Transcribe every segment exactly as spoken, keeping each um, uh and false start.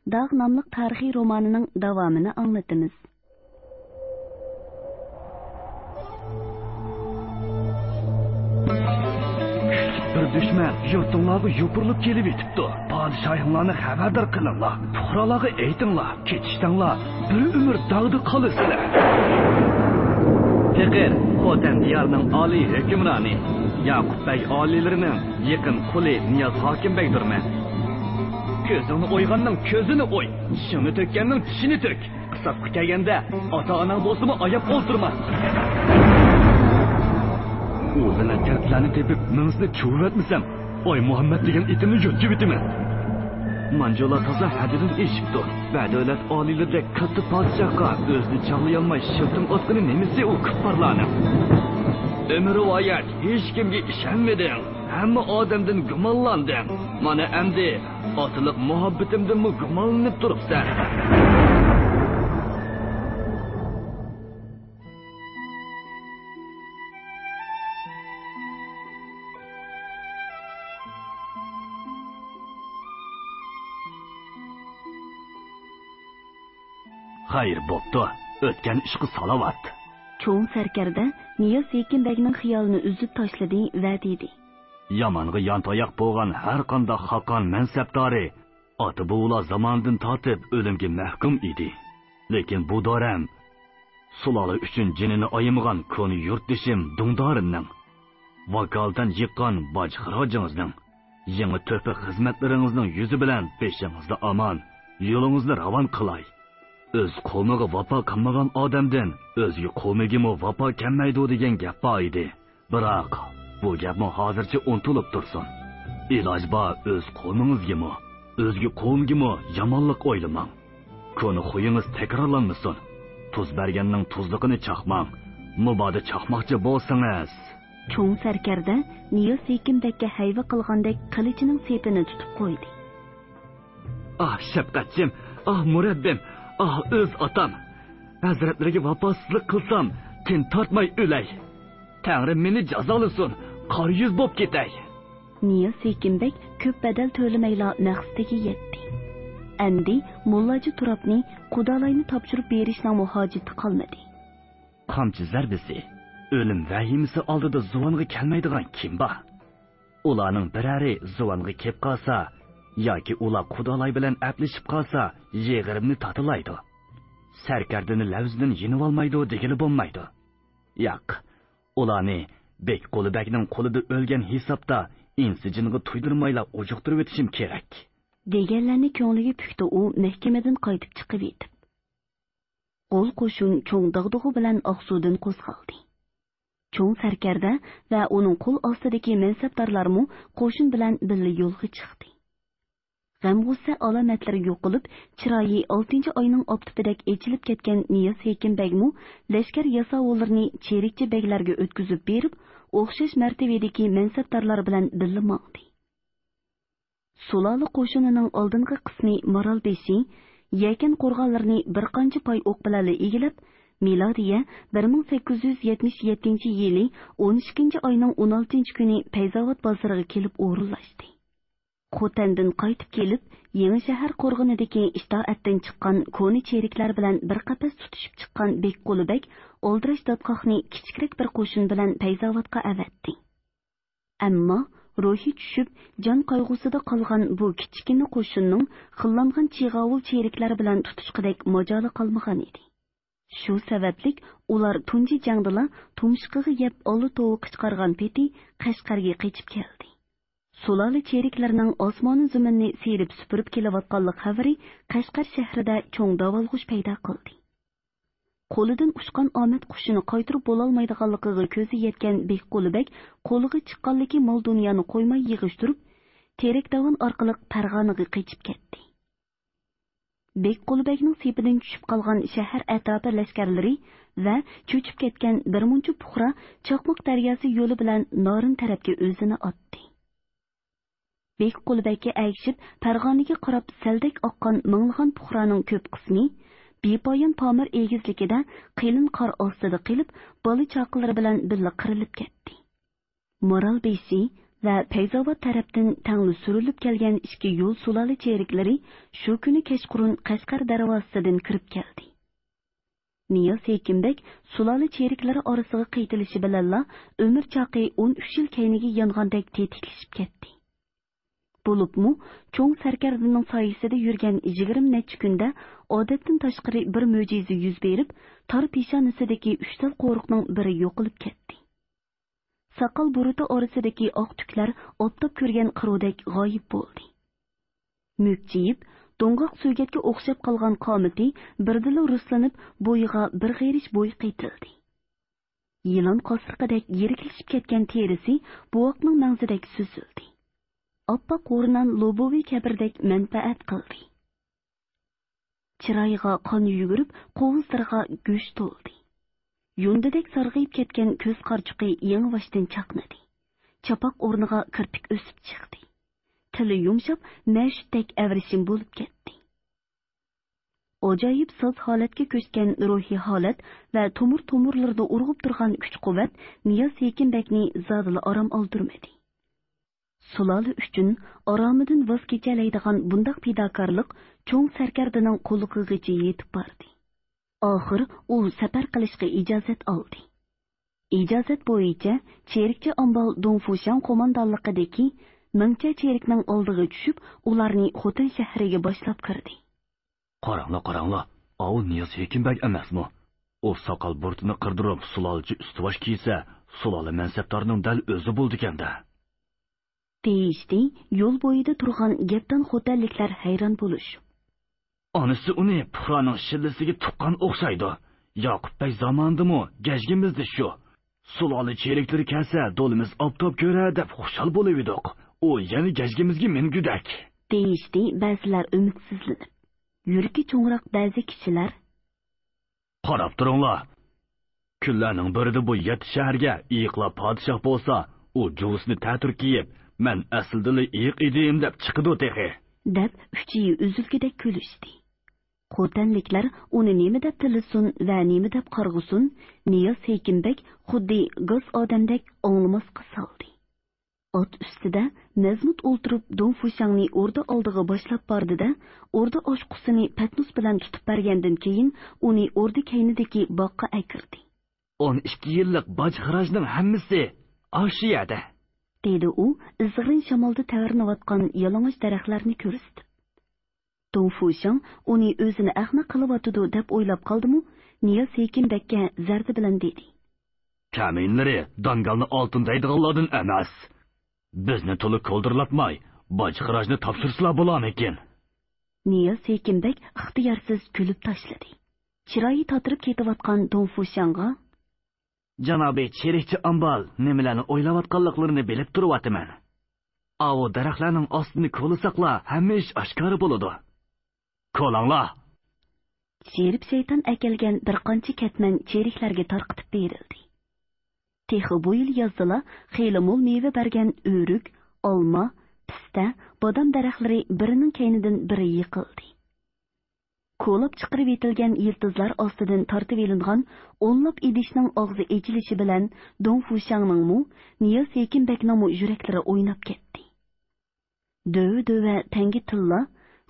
داغ ناملىق تارىخىي رومانىنىڭ داۋامىنى ئاڭلىتىمىز. بىر دۈشمەن يۇرتۇڭلارغا يوپۇرۇلۇپ كېلىۋېتىپتۇ. پادىشاھىڭلارنى خەۋەردار قىلىڭلار. پۇقرالارغا ئېيتىڭلار، كېتىشتەڭلار، بىر ئۆمۈر داغدا قالىسىلەر. پېقىر، خوتەن دىيارىنىڭ ئالىي ھۆكۈمرانى، ياقۇپ بەگ ئالىيلىرىنىڭ يېقىن قۇلى نىياز ھاكىم بەگدۇرمەن. كۆزۈڭنى ئويغاننىڭ كۆزىنى ئوي، چىشىڭنى تۆككەننىڭ چىشىنى تۆك. قىساسقا كەلگەندە، ئاتا-ئاناڭ بولسىمۇ ئاياپ ئولتۇرما. ئۇ بىلەن كەلتىلەرنى تېپىپ، مېڭىسىنى چۇۋۇۋەتمىسەم، ئاي مۇھەممەد دېگەن ئېتىمنى يۇتۇۋېتىمەن. مانجۇلار تازا ھەددىدىن ئېشىپتۇ. بەدەۋلەت ئالىيلىرىدەك كاتتا پادىشاھقا ئۆزىنى چاغلىيالماي شىلتىڭ ئاتقىنى نېمىسى ئۇ كۇپپارلارنىڭ؟ ئۆمۈر رىۋايەت، ھېچكىمگە ئىشەنمىدىڭ. ھەممە ئادەمدىن گۇمانلاندىڭ. مانا ئەمدى ئاتىلىق مۇھەببىتىمدىنمۇ گۇمانلىنىپ تۇرۇپسەن. خەير بوپتۇ، ئۆتكەن ئىشقا سالاۋات. چوڭ سەركەردە نىياز ھېكىم بەگنىڭ خىيالىنى ئۈزۈپ تاشلىدى ۋە دېدى. يامانغا يانتاياق بولغان ھەر قانداق خاقان مەنسەپدارى ئاتا-بوۋىلار زامانىدىن تارتىپ ئۆلۈمگە مەھكۇم ئىدى. لېكىن بۇ دورەم سۇلالە ئۈچۈن جېنىنى ئايىمىغان كونا يۇرتدىشىم دۇڭدارىمنىڭ، ۋاكالىتەن يىغقان باج-خىراجىڭىزنىڭ، يېڭى تۆھپە خىزمەتلىرىڭىزنىڭ يۈزى بىلەن بېشىڭىزدا ئامان، يولىڭىزنى راۋان قىلاي. ئۆز قوۋمىغا ۋاپا قىلمىغان ئادەمدىن ئۆزگە قوۋمىگىمۇ ۋاپا كەلمەيدۇ دېگەن گەپ بار ئىدى. بىراق، بۇ گەپمۇ ھازىرچە ئۇنتۇلۇپ تۇرسۇن. ئىلاجى بار ئۆز قوۋمىڭىزگىمۇ، ئۆزگە قوۋمىگىمۇ يامانلىق ئويلىماڭ. كونا خۇيىڭىز تەكرارلانمىسۇن. تۇز بەرگەننىڭ تۇزلۇقىنى چاقماڭ. مۇبادا چاقماقچى بولسىڭىز. چوڭ سەركەردە نىياز ھېكىم بەگكە ھەيۋە قىلغاندەك قىلىچىنىڭ سېپىنى تۇتۇپ قويدى. ئاھ، شەپقەتچىم، ئاھ، مۇرەببىم، ئاھ، ئۆز ئاتام! ھەزرەتلىرىگە ۋاپاسىزلىق قىلسام، تىن تارتماي ئۆلەي! تەڭرى مېنى جازالىسۇن، قارا يۈز بوپ كېتەي! نىياز ھېكىم بەگ كۆپ بەدەل تۆلىمەيلا مەقسىتىگە يەتتى. ئەمدى موللاجى تۇرابنى، قۇدالاينى تاپشۇرۇپ بېرىشنىڭمۇ ھاجىتى قالمىدى. قامچا زەربىسى، ئۆلۈم ۋەھىمىسى ئالدىدا زۇۋانغا كەلمەيدىغان كىم بار؟ ئۇلارنىڭ بىرەرى زۇۋانغا كېلىپ قالسا ياكى ئۇلار قۇدالاي بىلەن ئەپلىشىپ قالسا، يېغىرىمنى تارتىلايدۇ. سەركەردىنى لەۋزىدىن يېنىۋالمايدۇ دېگىلى بولمايدۇ. ياق، ئۇلارنى بېك قۇلى بەگنىڭ قولىدا ئۆلگەن ھېسابتا ئىنسىجىنغا تۇيدۇرمايلا ئۇجۇقتۇرۇۋېتىشىم كېرەك. دېگەنلەرنى كۆڭلىگە پۈكتى ئۇ مەھكىمىدىن قايتىپ چىقىۋېتىپ. غول قوشۇن چوڭ داغدۇغا بىلەن ئاقسۇدىن قوزغالدى. چوڭ سەركەردە ۋە ئۇنىڭ قول ئاستىدىكى مەنسەپدارلارمۇ قوشۇن بىلەن بىللە يولغا چىقتى. غەم-غۇسسە ئالامەتلىرى يوقىلىپ، چىرايى ئالتىنچى ئاينىڭ ئاپتىپىدەك ئېچىلىپ كەتكەن نىياز ھېكىم بەگمۇ لەشكەر ياساۋۇللىرىنى چېرىكچى بەگلەرگە ئۆتكۈزۈپ بېرىپ، ئوخشاش مەرتىۋىدىكى مەنسەپدارلار بىلەن بىللە ماڭدى. سۇلالە قوشۇنىنىڭ ئالدىنقى قىسمى مارالبېشى، يەكەن قورغانلىرىنى بىر قانچە پاي ئوق بىلەنلا ئىگىلەپ، مىلادىيە بىر مىڭ سەككىز يۈز يەتمىش يەتتىنچى يىلى ئون ئىككىنچى ئاينىڭ ئون ئالتىنچى كۈنى پەيزاۋات بازىرىغا كېلىپ ئورۇنلاشتى. خوتەندىن قايتىپ كېلىپ، يېڭىشەھەر قورغىنىدىكى ئىتائەتتىن چىققان كونا چېرىكلەر بىلەن بىر قەپەس تۇتىشىپ چىققان بەگ قۇلىبەگ ئالدىراش دادقاقنى كىچىكرەك بىر قوشۇن بىلەن پەيزاۋاتقا ئەۋەتتى. ئەمما روھى چۈشۈپ، جان قايغۇسىدا قالغان بۇ كىچىككىنە قوشۇننىڭ خىللانغان چىغاۋۇل چېرىكلەر بىلەن تۇتۇشقۇدەك ماجالى قالمىغان ئىدى. شۇ سەۋەبلىك ئۇلار تۇنجى جەڭدىلا تۇمشۇقىغا يەپ ئاللا توۋا قىچقارغان پېتى قەشقەرگە قېچىپ كەلدى. سۇلالە چېرىكلىرىنىڭ ئاسمانۇ زېمىننى سىيرىپ سۈپۈرۈپ كېلىۋاتقانلىق خەۋىرى قەشقەر شەھىرىدە چوڭ داۋالغۇش پەيدا قىلدى. قولىدىن ئۇچقان ئامەت قۇشىنى قايتۇرۇپ بولالمايدىغانلىقىغا كۆزى يەتكەن بېك قۇلىبەگ قولىغا چىققانلىكى مال-دۇنيانى قويماي يىغىشتۇرۇپ، تېرەك داۋان ئارقىلىق پەرغانىغا قېچىپ كەتتى. بېك قۇلىبەگنىڭ سېپىدىن چۈشۈپ قالغان شەھەر ئەتراپى لەشكەرلىرى ۋە چۆچۈپ كەتكەن بىر مۇنچە پۇقرا چاقماق دەرياسى يولى بىلەن نارىن تەرەپكە ئۆزىنى ئاتتى. بېك قۇلىبەگكە ئەگىشىپ، پەرغانىگە قاراپ سەلدەك ئاققان مىڭلىغان پۇقرانىڭ كۆپ قىسمى بىپايان پامىر ئېگىزلىكىدە قېلىن قار ئاستىدا قېلىپ، بالا-چاقىلىرى بىلەن بىللە قىرىلىپ كەتتى. مارالبېشى، ۋە پەيزاۋات تەرەپتىن تەڭلا سۈرۈلۈپ كەلگەن ئىككى يول سۇلالە چېرىكلىرى شۇ كۈنى كەچقۇرۇن قەشقەر دەرۋازىسىدىن كىرىپ كەلدى. نىياز ھېكىمبەگ سۇلالە چېرىكلىرى ئارىسىغا قېتىلىشى بىلەنلا ئۆمۈر چاقى ئون ئۈچ يىل كەينىگە يانغاندەك تېتىكلىشىپ كەتتى. بولۇپمۇ چوڭ سەركەردىنىڭ سايىسىدا يۈرگەن يىگىرمە نەچچە كۈندە ئادەتتىن تاشقىرى بىر مۆجىزە يۈز بېرىپ، تار پېشانىسىدىكى ئۈچ تال قورۇقنىڭ بىرى يوقىلىپ كەتتى. ساقال بۇرۇتى ئارىسىدىكى ئاق تۈكلەر ئاپتاپ كۆرگەن قىرۇدەك غايىب بولدى. مۈكچىيىپ، دوڭغاق سۆگەتكە ئوخشاپ قالغان قامىتى بىردىنلا رۇسلىنىپ، بويىغا بىر غېرىچ بوي قېتىلدى. يىلان قاسرىقىدەك يىرىكلىشىپ كەتكەن تېرىسى بوۋاقنىڭ مەڭزىدەك سۈزۈلدى. ئاپئاق ھورنان لوبۇۋى كەبىردەك مەنپەئەت قىلدى. چىرايىغا قان يۈگۈرۈپ، قوۋۇزلىرىغا گۆش تولدى. يۇندىدەك سارغىيىپ كەتكەن كۆز قارىچۇقى يېڭىباشتىن چاقنىدى. چاپاق ئورنىغا كىرپىك ئۆسۈپ چىقتى. تىلى يۇمشاپ، مەشۇتتەك ئەۋرىشىم بولۇپ كەتتى. ئاجايىپ ساز ھالەتكە كۆچكەن روھىي ھالەت ۋە تومۇر-تومۇرلىرىدا ئۇرغۇپ تۇرغان كۈچ-قۇۋۋەت نىياز ھېكىمبەگنى زادىلا ئارام ئالدۇرمىدى. سۇلالە ئۈچۈن ئارامىدىن ۋاز كېچەلەيدىغان بۇنداق پىداكارلىق چوڭ سەركەردىنىڭ قۇلىقىغىچە يېتىپ باردى. ئاخىر ئۇ سەپەر قىلىشقا ئىجازەت ئالدى. ئىجازەت بويىچە چېرىكچى ئامبال دۇڭفۇشياڭ قوماندانلىقىدىكى مىڭچە چېرىكنىڭ ئالدىغا چۈشۈپ، ئۇلارنى خوتەن شەھىرىگە باشلاپ كىردى. قاراڭلار، قاراڭلار، ئاۋۇ نىياز ھېكىمبەگ ئەمەسمۇ؟ ئۇ ساقال بۇرۇتىنى قىردۇرۇپ، سۇلالىچە ئۈستىۋاش كىيسە، سۇلالە مەنسەپدارىنىڭ دەل ئۆزى بولىدىكەن-دە. دېيىشتى يول بويىدا تۇرغان گەپدان خوتەنلىكلەر ھەيران بولۇشۇپ. ئانىسى ئۇنى پۇقرانىڭ شىللىسىگە تۇغقان ئوخشايدۇ. ياقۇپ بەگ زامانىدىمۇ گەجگىمىزدە شۇ. سۇلالە چېرىكلىرى كەلسە، دولىمىز ئاپتاپ كۆرەر دەپ خۇشال بولۇۋىدۇق. ئۇ يەنە گەجگىمىزگە مىنگۈدەك. دېيىشتى بەزىلەر ئۈمىدسىزلىنىپ. يۈرىكى چوڭراق بەزى كىشىلەر. قاراپ تۇرۇڭلار. كۈنلەرنىڭ بىرىدە بۇ يەتتە شەھەرگە ئېيىقلار پادىشاھ بولسا، ئۇ جۇۋىسىنى تەتۈر كىيىپ، «مەن ئەسلىدىلا ئېيىق ئىدىم» دەپ چىقىدۇ تېخى. دەپ ئۈچىيى ئۈزۈلگۈدەك كۈلۈشتى. خوتەنلىكلەر ئۇنى نېمە دەپ تىللىسۇن ۋە نېمە دەپ قارغىسۇن، نىياز ھېكىمبەگ خۇددى گاس ئادەمدەك ئاڭلىماسقا سالدى. ئات ئۈستىدە مەزمۇت ئولتۇرۇپ، دۇڭفۇشياڭنى ئوردا ئالدىغا باشلاپ باردى-دە، ئوردا ئاچقۇسىنى پەتنۇس بىلەن تۇتۇپ بەرگەندىن كېيىن، ئۇنى ئوردا كەينىدىكى باغقا ئەكىردى. «ئون ئىككى يىللىق باج-خىراجنىڭ ھەممىسى ئاشۇ يەردە»، دېدى ئۇ ئىزغىرىن شامالدا تەۋرىنىۋاتقان يالىڭاچ دەرەخلەرنى كۆرسىتىپ. دۇڭفۇشياڭ ئۇنى ئۆزىنى ئەخمەق قىلىۋاتىدۇ دەپ ئويلاپ قالدىمۇ، نىياز ھېكىم بەگكە زەردە بىلەن دېدى. كەمىنىلىرى داڭگالنى ئالتۇن دەيدىغانلاردىن ئەمەس. بىزنى تولا كولدۇرلاتماي، باج-خىراجنى تاپشۇرسىلا بولامىكىن؟ نىياز ھېكىم بەگ ئىختىيارسىز كۈلۈپ تاشلىدى. چىرايى تاتىرىپ كېتىۋاتقان دۇڭفۇشياڭغا، جانابىي چېرىكچى ئامبال نېمىلەرنى ئويلاۋاتقانلىقلىرىنى بىلىپ تۇرۇۋاتىمەن. ئاۋۇ دەرەخلەرنىڭ ئاستىنى كولىساقلا ھەممە ئىش ئاشكارا بولىدۇ. كولاڭلار! شېرىپ شەيتان ئەكەلگەن بىر قانچە كەتمەن چېرىكلەرگە تارقىتىپ بېرىلدى. تېخى بۇ يىل يازدىلا خېلى مول مېۋە بەرگەن ئۆرۈك، ئالما، پىستە، بادام دەرەخلىرى بىرىنىڭ كەينىدىن بىرى يىقىلدى. كولاپ چىقىرىۋېتىلگەن يىلتىزلار ئاستىدىن تارتىۋېلىنغان ئونلاپ ئىدىشنىڭ ئاغزى ئېچىلىشى بىلەن دۇڭ فۇشياڭنىڭمۇ، نىياز ھېكىم بەگنىڭمۇ يۈرەكلىرى ئويناپ كەتتى. دۆۋە-دۆۋە تەڭگە تىللا،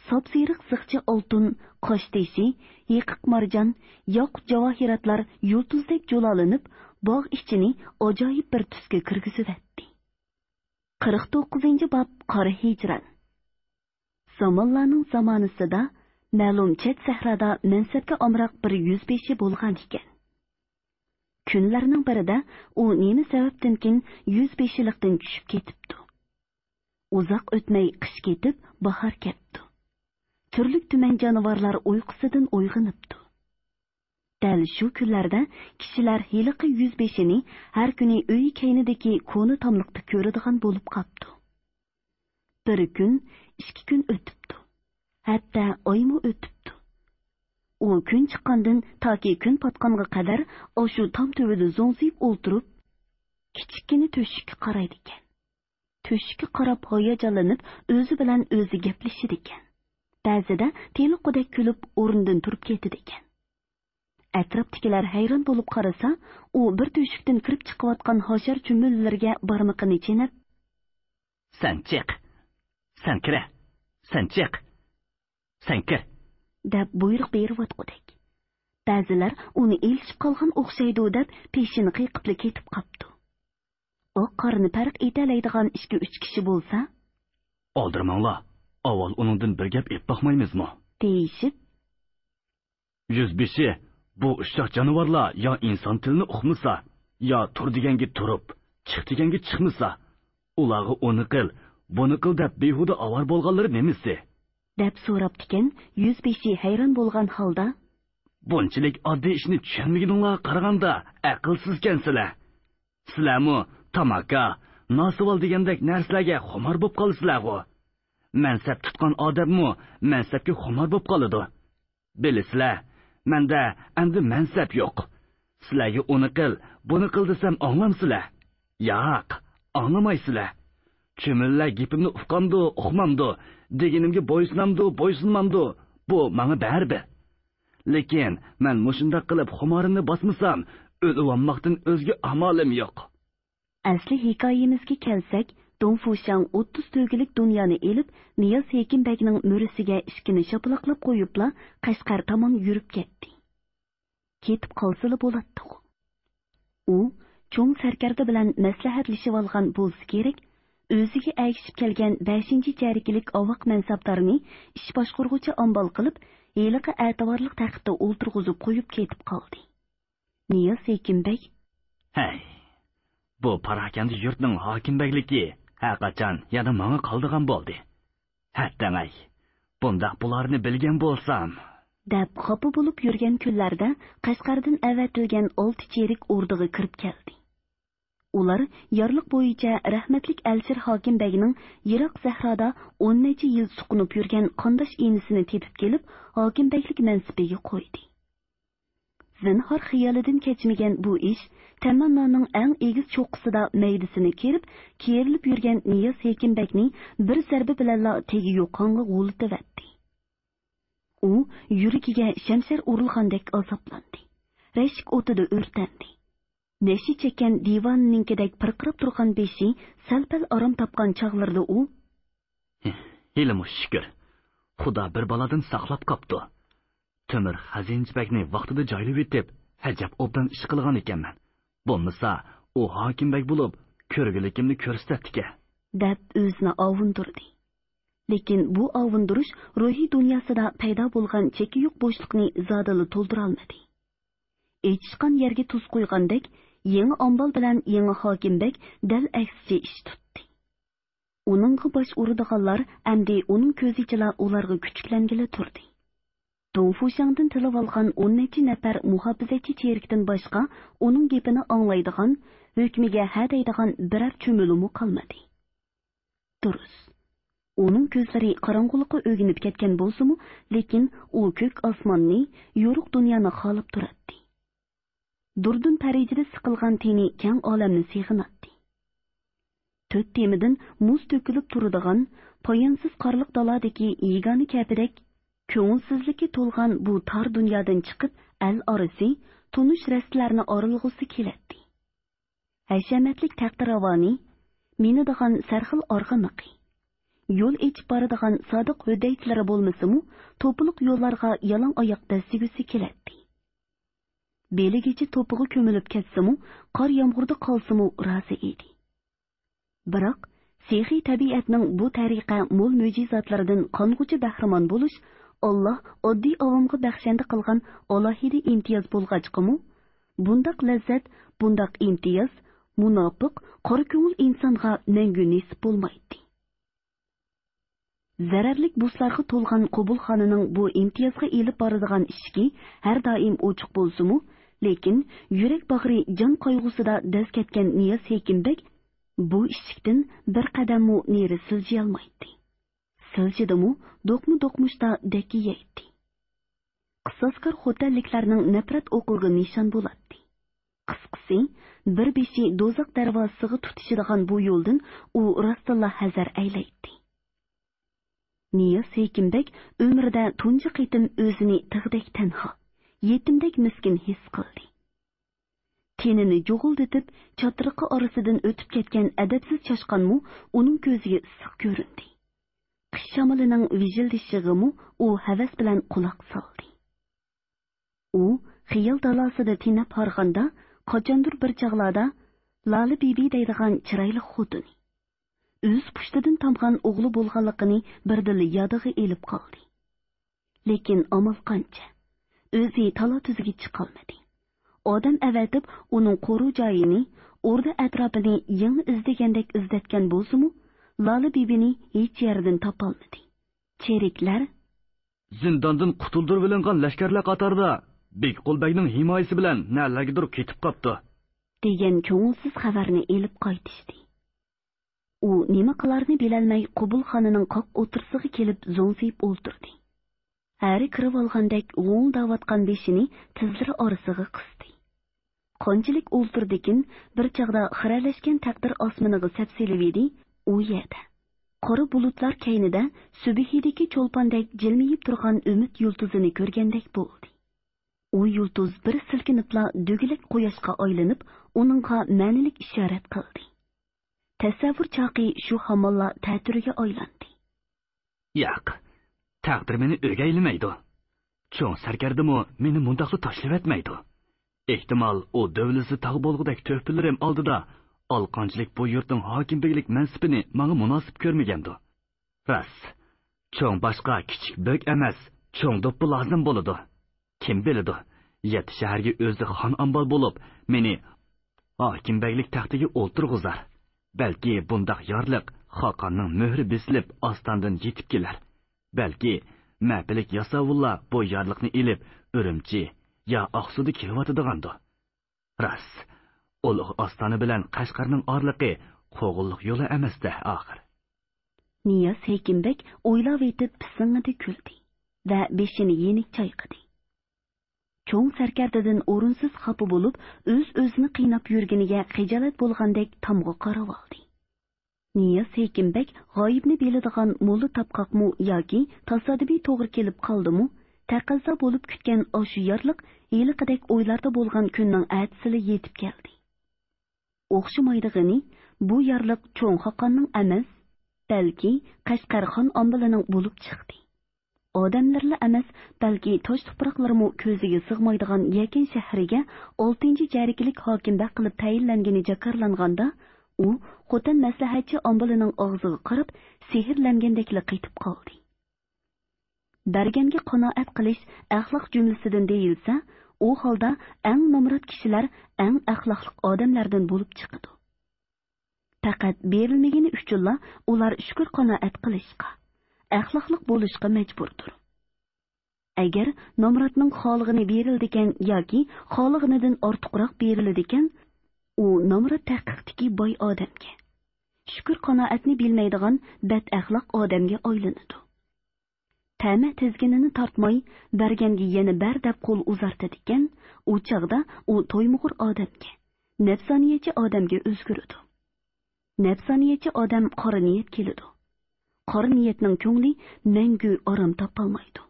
ساپسېرىق زىخچە ئالتۇن، قاشتېشى، يېقىق مارجان، ياقۇت-جاۋاھىراتلار يۇلتۇزدەك جۇلالىنىپ، باغ ئىچىنى ئاجايىپ بىر تۈسكە كىرگۈزۈۋەتتى. قىرىق توققۇزىنچى باب، قارا ھىجران. زامانلارنىڭ زامانىسىدا مەلۇم چەت سەھرادا مەنسەپكە ئامراق بىر يۈزبېشى بولغان ئىكەن. كۈنلەرنىڭ بىرىدە ئۇ نېمە سەۋەبتىنكىن يۈزبېشىلىقتىن چۈشۈپ كېتىپتۇ. ئۇزاق ئۆتمەي قىش كېتىپ، باھار كەپتۇ. تۈرلۈك-تۈمەن جانىۋارلار ئۇيقۇسىدىن ئويغىنىپتۇ. دەل شۇ كۈنلەردە كىشىلەر ھېلىقى يۈزبېشىنى ھەر كۈنى ئۆيى كەينىدىكى كونا تاملىقتا كۆرىدىغان بولۇپ قاپتۇ. بىر كۈن، ئىككى كۈن ئۆتۈپتۇ. ھەتتا ئايمۇ ئۆتۈپتۇ. ئۇ كۈن چىققاندىن تاكى كۈن پاتقانغا قەدەر ئاشۇ تام تۈۋىدە زوڭزىيىپ ئولتۇرۇپ، كىچىككىنە تۆشۈككە قارايدىكەن. تۆشۈككە قاراپ ھاياجانلىنىپ، ئۆزى بىلەن ئۆزى گەپلىشىدىكەن. بەزىدە تېلىققۇدەك كۈلۈپ، ئورنىدىن تۇرۇپ كېتىدىكەن. ئەتراپتىكىلەر ھەيران بولۇپ قارىسا، ئۇ بىر تۆشۈكتىن كىرىپ چىقىۋاتقان ھاشار چۈمۈلىلىرىگە بارمىقىنى چېنەپ، سەن چىق! سەن كىرە! سەن چىق! سەن كىر! دەپ بۇيرۇق بېرىۋاتقۇدەك. بەزىلەر ئۇنى ئېلىشىپ قالغان ئوخشايدۇ دەپ پېشىنى قېقىپلا كېتىپ قاپتۇ. ئاق قارىنى پەرق ئېتەلەيدىغان ئىككى-ئۈچ كىشى بولسا، ئالدىرىماڭلار، ئاۋۋال ئۇنىڭدىن بىر گەپ ئېيتىپ باقمايمىزمۇ؟ دېيىشىپ، يۈزبېشى، بۇ ئۇششاق جانىۋارلار يا ئىنسان تىلىنى ئۇقمىسا، يا تۇر دېگەنگە تۇرۇپ، چىق دېگەنگە چىقمىسا، ئۇلارغا ئۇنى قىل، بۇنى قىل دەپ بىھۇدە ئاۋارە بولغانلىرى نېمىسى؟ دەپ سوراپتىكەن، يۈزبېشى ھەيران بولغان ھالدا، بۇنچىلىك ئاددىي ئىشنى چۈشەنمىگىنىڭلارغا قارىغاندا ئەقىلسىزكەنسىلەر. سىلەرمۇ تاماكا، ناسىۋال دېگەندەك نەرسىلەرگە خۇمار بوپ قالىسىلەرغۇ. مەنسەپ تۇتقان ئادەممۇ مەنسەپكە خۇمار بوپ قالىدۇ. بىلىسىلەر، مەندە ئەمدى مەنسەپ يوق. سىلەرگە ئۇنى قىل، بۇنى قىل دېسەم ئاڭلامسىلەر؟ ياق، ئاڭلىمايسىلەر. چۈمۈلىلەر گېپىمنى ئۇقامدۇ، ئۇقمامدۇ، دېگىنىمگە بويسۇنامدۇ، بويسۇنمامدۇ، بۇ ماڭا بەرىبىر. لېكىن مەن مۇشۇنداق قىلىپ خۇمارىمنى باسمىسام، ئۆلۈۋالماقتىن ئۆزگە ئامالىم يوق. ئەسلى ھېكايىمىزگە كەلسەك، دۇڭفۇشياڭ ئوتتۇز تۆگىلىك دۇنيانى ئېلىپ، نىياز ھېكىم بەگنىڭ مۈرىسىگە ئىشىكىنى شاپىلاقلاپ قويۇپلا، قەشقەر تامان يۈرۈپ كەتتى. كېتىپ قالسىلا بولاتتىغۇ. ئۇ چوڭ سەركەردە بىلەن مەسلىھەتلىشىۋالغان بولسا كېرەك، ئۆزىگە ئەگىشىپ كەلگەن بەشىنچى چەرىكىلىك ئاۋاق مەنسەپدارنى ئىش باشقۇرغۇچى ئامبال قىلىپ، ھېلىقى ئەتىۋارلىق تەختتە ئولتۇرغۇزۇپ قويۇپ كېتىپ قالدى. نىياز ھېكىم بەگ، ھەي، بۇ پاراكەندە يۇرتنىڭ ھاكىم بەگلىكى ھەرقاچان يەنە ماڭا قالىدىغان بولدى. ھەتتەڭەي، بۇنداق بولارنى بىلگەن بولسام، دەپ خاپا بولۇپ يۈرگەن كۈنلەردە قەشقەردىن ئەۋەتىلگەن ئالتە چېرىك ئوردىغا كىرىپ كەلدى. ئۇلار يارلىق بويىچە رەھمەتلىك ئەلىشىر ھاكىم بەگنىڭ يىراق سەھرادا ئون نەچچە يىل سۇقۇنۇپ يۈرگەن قانداش ئىنىسىنى تېپىپ كېلىپ، ھاكىم بەگلىك مەنسىپىگە قويدى. زىنھار خىيالىدىن كەچمىگەن بۇ ئىش تەمەننانىڭ ئەڭ ئېگىز چوققىسىدا مەيدىسىنى كېرىپ، كېرىلىپ يۈرگەن نىياز ھېكىم بەگنى بىر زەربە بىلەنلا تېگى يوقانغا غۇلىتىۋەتتى. ئۇ يۈرىكىگە شەمشەر ئۇرۇلغاندەك ئازابلاندى. رەشك ئوتىدا ئۆرتەندى. نەشە چەككەن دىۋانىنىڭكىدەك پىرقىراپ تۇرغان بېشى سەل-پەل ئارام تاپقان چاغلىرىدا ئۇ، ھېلىمۇ شۈكۈر، خۇدا بىر بالادىن ساقلاپ قاپتۇ. تۆمۈر خەزىنىچى بەگنى ۋاقتىدا جايلىۋېتىپ، ئەجەب ئوبدان ئىش قىلغان ئىكەنمەن. بولمىسا، ئۇ ھاكىم بەگ بولۇپ، كۆرگۈلۈكۈمنى كۆرسىتەتتىكەن. دەپ ئۆزىنى ئاۋۇندۇردى. لېكىن بۇ ئاۋۇندۇرۇش روھىي دۇنياسىدا پەيدا بولغان چېكى يوق بوشلۇقنى زادىلا تولدۇرالمىدى. ئېچىشقان يەرگە تۇز قۇيغاندەك، يېڭى ئامبال بىلەن يېڭى ھاكىم بەگ دەل ئەكسىچە ئىش تۇتتى. ئۇنىڭغا باش ئۇرىدىغانلار ئەمدى ئۇنىڭ كۆزىچىلا ئۇلارغا كۈچۈكلەنگىلى تۇردى. دۇڭفۇشياڭدىن تىلىۋالغان ئون نەچچە نەپەر مۇھاپىزەتچى چېرىكتىن باشقا ئۇنىڭ گېپىنى ئاڭلايدىغان، ھۆكمىگە ھە دەيدىغان بىرەر چۈمۈلىمۇ قالمىدى. دۇرۇس. ئۇنىڭ كۆزلىرى قاراڭغۇلۇققا ئۆگىنىپ كەتكەن بولسىمۇ، لېكىن ئۇ كۆك ئاسماننى، يورۇق دۇنيانى خالاپ تۇراتتى. دۇردۇن پەرىجىدە سىقىلغان تېنى كەڭ ئالەمنى سېغىناتتى. تۆت تېمىدىن مۇز تۆكۈلۈپ تۇرىدىغان، پايانسىز قارلىق دالادىكى يېگانە كەپىدەك، كۆڭۈلسىزلىككە تولغان بۇ تار دۇنيادىن چىقىپ، ئەل ئارىسى، تونۇش رەستىلەرنى ئارىلىغۇسى كېلەتتى. ھەشەمەتلىك تەختىراۋانى، مىنىدىغان سەرخىل ئارغىمىقى، يول ئېچىپ بارىدىغان سادىق ھۆددەيچىلىرى بولمىسىمۇ، توپىلىق يوللارغا يالاڭ ئاياق دەسسىگۈسى كېلەتتى. بېلىگىچە توپىغا كۆمۈلۈپ كەتسىمۇ، قار يامغۇردا قالسىمۇ رازى ئىدى. بىراق، سېخىي تەبىئەتنىڭ بۇ تەرىقە مول مۆجىزاتلىرىدىن قانغۇچە بەھرىمەن بولۇش ئاللا ئاددىي ئاۋامغا بەخشەندە قىلغان ئالاھىدە ئىمتىياز بولغاچقىمۇ، بۇنداق لەززەت، بۇنداق ئىمتىياز مۇناپىق، قارا كۆڭۈل ئىنسانغا مەڭگۈ نېسىپ بولمايتتى. زەرەرلىك بۇسلارغا تولغان قوبۇلخانىنىڭ بۇ ئىمتىيازغا ئېلىپ بارىدىغان ئىشىكى ھەر دائىم ئوچۇق بولسىمۇ، لېكىن يۈرەك باغرى جان قايغۇسىدا دەز كەتكەن نىياز ھېكىم بەگ بۇ ئىشىكتىن بىر قەدەممۇ نېرى سىلجىيالمايتتى. سىلجىدىمۇ، دوقمۇ-دوقمۇشتا دەككە يەيتتى. قىساسكار خوتەنلىكلەرنىڭ نەپرەت ئوقىغا نىشان بولاتتى. قىسقىسى، بىر بېشى دوزاخ دەرۋازىسىغا تۇتىشىدىغان بۇ يولدىن ئۇ راستتىنلا ھەزەر ئەيلەيتتى. نىياز ھېكىم بەگ ئۆمرىدە تۇنجى قېتىم ئۆزىنى تىغدەك تەنھا، يېتىمدەك مىسكىن ھېس قىلدى. تېنىنى جۇغۇلدىتىپ، چاترىقى ئارىسىدىن ئۆتۈپ كەتكەن ئەدەپسىز چاشقانمۇ ئۇنىڭ كۆزىگە ئىسسىق كۆرۈندى. قىش شامىلىنىڭ ۋىژىلدىشىغىمۇ ئۇ ھەۋەس بىلەن قۇلاق سالدى. ئۇ خىيال دالاسىدا تېنەپ ھارغاندا، قاچاندۇر بىر چاغلاردا لالە بىبى دەيدىغان چىرايلىق خوتۇنى، ئۆز پۇشتىدىن تامغان ئوغلى بولغانلىقىنى بىردىنلا يادىغا ئېلىپ قالدى. لېكىن ئامال قانچە؟ ئۆزى تالا-تۈزگە چىقالمىدى. ئادەم ئەۋەتىپ، ئۇنىڭ قورۇ جايىنى، ئوردا ئەتراپىنى يىڭنە ئىزدىگەندەك ئىزدەتكەن بولسىمۇ، لالە بىبىنى ھېچ يەردىن تاپالمىدى. چېرىكلەر، «زىنداندىن قۇتۇلدۇرۇۋېلىنغان لەشكەرلەر قاتارىدا بېگقۇل بەگنىڭ ھىمايىسى بىلەن نەلەرگىدۇر كېتىپ قاپتۇ» دېگەن كۆڭۈلسىز خەۋەرنى ئېلىپ قايتىشتى. ئۇ نېمە قىلارنى بىلەلمەي، قوبۇلخانىنىڭ قاق ئوتتۇرىسىغا كېلىپ زوڭزىيىپ ئولتۇردى. ھەرە كىرىۋالغاندەك غۇڭۇلداۋاتقان بېشىنى تىزلىرى ئارىسىغا قىستى. قانچىلىك ئولتۇردىكىن، بىر چاغدا خىرەلەشكەن تەقدىر ئاسمىنىغا سەپسېلىۋىدى. ئۇ يەردە، قارا بۇلۇتلار كەينىدە، سۈبھىدىكى چولپاندەك جىلمىيىپ تۇرغان ئۈمىد يۇلتۇزىنى كۆرگەندەك بولدى. ئۇ يۇلتۇز بىر سىلكىنىپلا دۆگىلەك قۇياشقا ئايلىنىپ، ئۇنىڭغا مەنىلىك ئىشارەت قىلدى. تەسەۋۋۇر چاقى شۇ ھامانلا تەتۈرىگە ئايلاندى. ياق، تەقدىر مېنى ئۆگەيلىمەيدۇ. چوڭ سەركەردىمۇ مېنى مۇنداقلا تاشلىۋەتمەيدۇ. ئېھتىمال، ئۇ دۆۋىلىسى تاغ بولغۇدەك تۆھپىلىرىم ئالدىدا ئالقانچىلىك بۇ يۇرتنىڭ ھاكىم بېگلىك مەنسىپىنى ماڭا مۇناسىپ كۆرمىگەندۇ. راست، چوڭ باشقا كىچىك بۆك ئەمەس، چوڭ دوپپا لازىم بولىدۇ. كىم بىلىدۇ، يەتتە شەھەرگە ئۆزى خان ئامبال بولۇپ، مېنى ھاكىم بەگلىك تەختىگە ئولتۇرغۇزار. بەلكى بۇنداق يارلىق خاقاننىڭ مۆھرى بېسىلىپ ئاستاندىن يېتىپ كېلەر. بەلكى مەپىلىك ياساۋۇللار بۇ يارلىقنى ئېلىپ ئۈرۈمچى يا ئاقسۇدا كېلىۋاتىدىغاندۇ. راست، ئۇلۇغ ئاستانە بىلەن قەشقەرنىڭ ئارىلىقى قوغۇنلۇق يولى ئەمەستە ئاخىر. نىياز ھېكىم بەگ ئويلاۋېتىپ پىسىڭىدە كۈلدى ۋە بېشىنى يېنىك چايقىدى. چوڭ سەركەردىدىن ئورۇنسىز خاپا بولۇپ، ئۆز-ئۆزىنى قىيناپ يۈرگىنىگە خىجالەت بولغاندەك تامغا قاراۋالدى. نىياز ھېكىم بەگ غايىبنى بىلىدىغان موللا تاپقاقمۇ ياكى تاسادىپىي توغرا كېلىپ قالدىمۇ، تەقەززا بولۇپ كۈتكەن ئاشۇ يارلىق ھېلىقىدەك ئويلاردا بولغان كۈننىڭ ئەتىسىلا يېتىپ كەلدى. ئوخشىمايدىغىنى، بۇ يارلىق چوڭ خاقاننىڭ ئەمەس، بەلكى قەشقەر خان ئامبىلىنىڭ بولۇپ چىقتى. ئادەملىرىلا ئەمەس، بەلكى تاش تۇپراقلىرىمۇ كۆزىگە سىغمايدىغان يەكەن شەھىرىگە ئالتىنچى جەرگىلىك ھاكىم بەگ قىلىپ تەيىنلەنگىنى جاكارلانغاندا، ئۇ خوتەن مەسلىھەتچى ئامبىلىنىڭ ئاغزىغا قاراپ سېھىرلەنگەندەكلا قېتىپ قالدى. بەرگەنگە قانائەت قىلىش ئەخلاق جۈملىسىدىن دېيىلسە، ئۇ ھالدا ئەڭ نامرات كىشىلەر ئەڭ ئەخلاقلىق ئادەملەردىن بولۇپ چىقىدۇ. پەقەت بېرىلمىگىنى ئۈچۈنلا ئۇلار شۈكۈر-قانائەت قىلىشقا، ئەخلاقلىق بولۇشقا مەجبۇردۇر. ئەگەر نامراتنىڭ خالىغىنى بېرىلىدىكەن ياكى خالىغىنىدىن ئارتۇقراق بېرىلىدىكەن، ئۇ نامرات ھەقىقىتىكى باي ئادەمگە، شۈكۈر-قانائەتنى بىلمەيدىغان بەتئەخلاق ئادەمگە ئايلىنىدۇ. تەمە تىزگىنىنى تارتماي، بەرگەنگە يەنە بەر دەپ قول ئۇزارتىدىكەن، ئۇ چاغدا ئۇ تويمىغۇر ئادەمگە، نەپسانىيەتچى ئادەمگە ئۆزگىرىدۇ. نەپسانىيەتچى ئادەم قارا نىيەت كېلىدۇ. قارا نىيەتنىڭ كۆڭلى مەڭگۈ ئارام تاپالمايدۇ.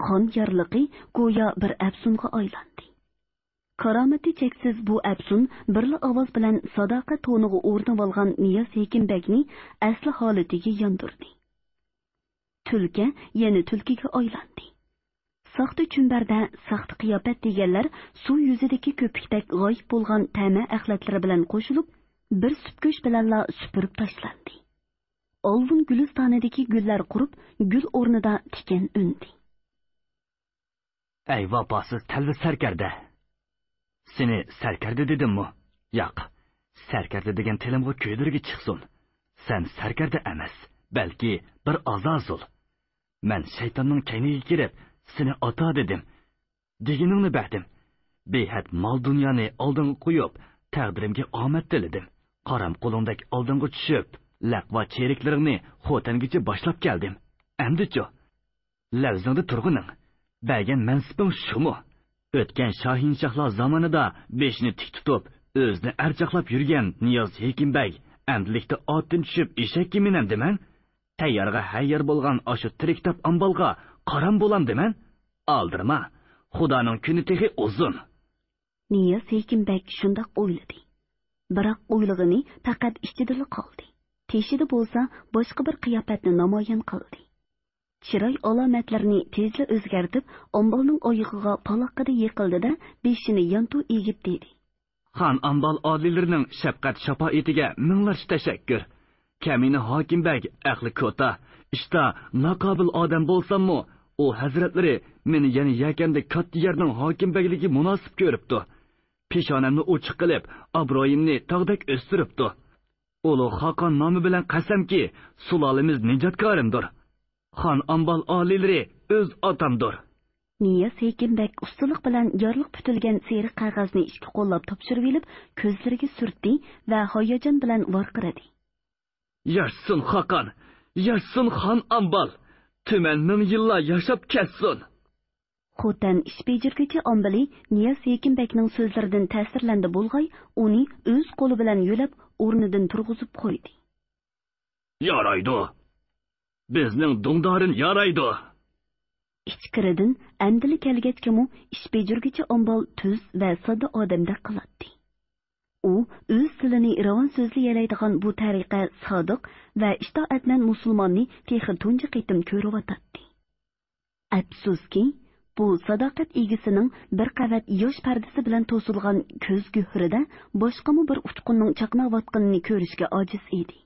خان يارلىقى گويا بىر ئەپسۇنغا ئايلاندى. كارامىتى چەكسىز بۇ ئەپسۇن بىرلا ئاۋاز بىلەن ساداقەت تونىغا ئورىنىۋالغان نىياز ھېكىم بەگنى ئەسلى ھالىتىگە ياندۇردى. تۈلكە يەنە تۈلكىگە ئايلاندى. ساختا چۈمبەردە ساختا قىياپەت دېگەنلەر سۇ يۈزىدىكى كۆپۈكتەك غايىب بولغان تەمە ئەخلەتلىرى بىلەن قوشۇلۇپ، بىر سۈپكۈچ بىلەنلا سۈپۈرۈپ تاشلاندى. ئالۋۇن گۈلىستانىدىكى گۈللەر قۇرۇپ، گۈل ئورنىدا تىكەن ئۈندى. ئەي ۋاپاسىز تەلۋە سەركەردە! سېنى سەركەردە دېدىممۇ؟ ياق، سەركەردە دېگەن تىلىمغا كۆيدۈرگە چىقسۇن. سەن سەركەردە ئەمەس، بەلكى بىر ئازازۇل. مەن شەيتاننىڭ كەينىگە كىرىپ، سېنى ئاتا دېدىم. دېگىنىڭنى بەردىم. بىھەد مال-دۇنيانى ئالدىڭغا قويۇپ، تەقدىرىمگە ئامەت تىلىدىم. قارام قولۇڭدەك ئالدىڭغا چۈشۈپ، لەقۋا چېرىكلىرىڭنى خوتەنگىچە باشلاپ كەلدىم. ئەمدىچۇ؟ لەۋزىڭدە تۇرغىنىڭ، بەرگەن مەنسىپىڭ شۇمۇ؟ ئۆتكەن شاھىنشاھلار زامانىدا بېشىنى تىك تۇتۇپ، ئۆزىنى ئەرچاقلاپ يۈرگەن نىياز ھېكىم بەگ ئەمدىلىكتە ئاتتىن چۈشۈپ ئېشەككە مىنەمدىمەن؟ تەييارغا ھەييار بولغان ئاشۇ تىرىكتاپ ئامبالغا قارام بولامدىمەن؟ ئالدىرىما، خۇدانىڭ كۈنى تېخى ئۇزۇن. نىياز ھېكىم بەگ شۇنداق ئويلىدى. بىراق ئويلىغىنى پەقەت ئىچىدىلا قالدى. تېشىدا بولسا باشقا بىر قىياپەتنى نامايان قىلدى. چىراي ئالامەتلىرىنى تېزلا ئۆزگەرتىپ، ئامبالنىڭ ئايىغىغا پالاققىدە يېقىلدى-دە، بېشىنى يانتۇ ئېگىپ دېدى. خان ئامبال ئالىيلىرىنىڭ شەپقەت شاپائىتىگە مىڭلارچە تەشەككۈر. كەمىنە ھاكىم بەگ ئەقلى كوتا، ئىشتا ناقابىل ئادەم بولساممۇ، ئۇ ھەزرەتلىرى مېنى يەنە يەكەندەك كاتتا يەرنىڭ ھاكىم بەگلىكى مۇناسىپ كۆرۈپتۇ. پېشانەمنى ئوچۇق قىلىپ، ئابرۇيۇمنى تاغدەك ئۆستۈرۈپتۇ. ئۇلۇغ خاقان نامى بىلەن قەسەمكى، سۇلالىمىز نىجاتكارىمدۇر. خان ئامبال ئالىيلىرى ئۆز ئاتامدۇر. نىياز ھېكىم بەگ ئۇستىلىق بىلەن يارلىق پۈتۈلگەن سېرىق قەغەزنى ئىككى قوللاپ تاپشۇرۇۋېلىپ، كۆزلىرىگە سۈرتتى ۋە ھاياجان بىلەن ۋارقىرىدى. ياشىسۇن خاقان! ياشىسۇن خان ئامبال! تۈمەن مىڭ يىللار ياشاپ كەتسۇن! خوتەن ئىش بېجىرگۈچى ئامبىلى نىياز ھېكىم بەگنىڭ سۆزلىرىدىن تەسىرلەندى بولغاي، ئۇنى ئۆز قولى بىلەن يۆلەپ، ئورنىدىن تۇرغۇزۇپ قويدى. يارايدۇ. بىزنىڭ دۇڭدارىن يارايدۇ. ئىچكىرىدىن ئەمدىلا كەلگەچكىمۇ ئىش بېجىرگۈچى ئامبال تۈز ۋە ساددا ئادەمدەك قىلاتتى. ئۇ ئۆز تىلىنى راۋان سۆزلىيەلەيدىغان بۇ تەرىقە سادىق ۋە ئىتائەتمەن مۇسۇلماننى تېخى تۇنجى قېتىم كۆرۈۋاتاتتى. ئەپسۇسكى، بۇ ساداقەت ئىگىسىنىڭ بىر قەۋەت ياش پەردىسى بىلەن توسۇلغان كۆز گۆھىرىدە باشقىمۇ بىر ئۇچقۇننىڭ چاقناۋاتقىنىنى كۆرۈشكە ئاجىز ئىدى.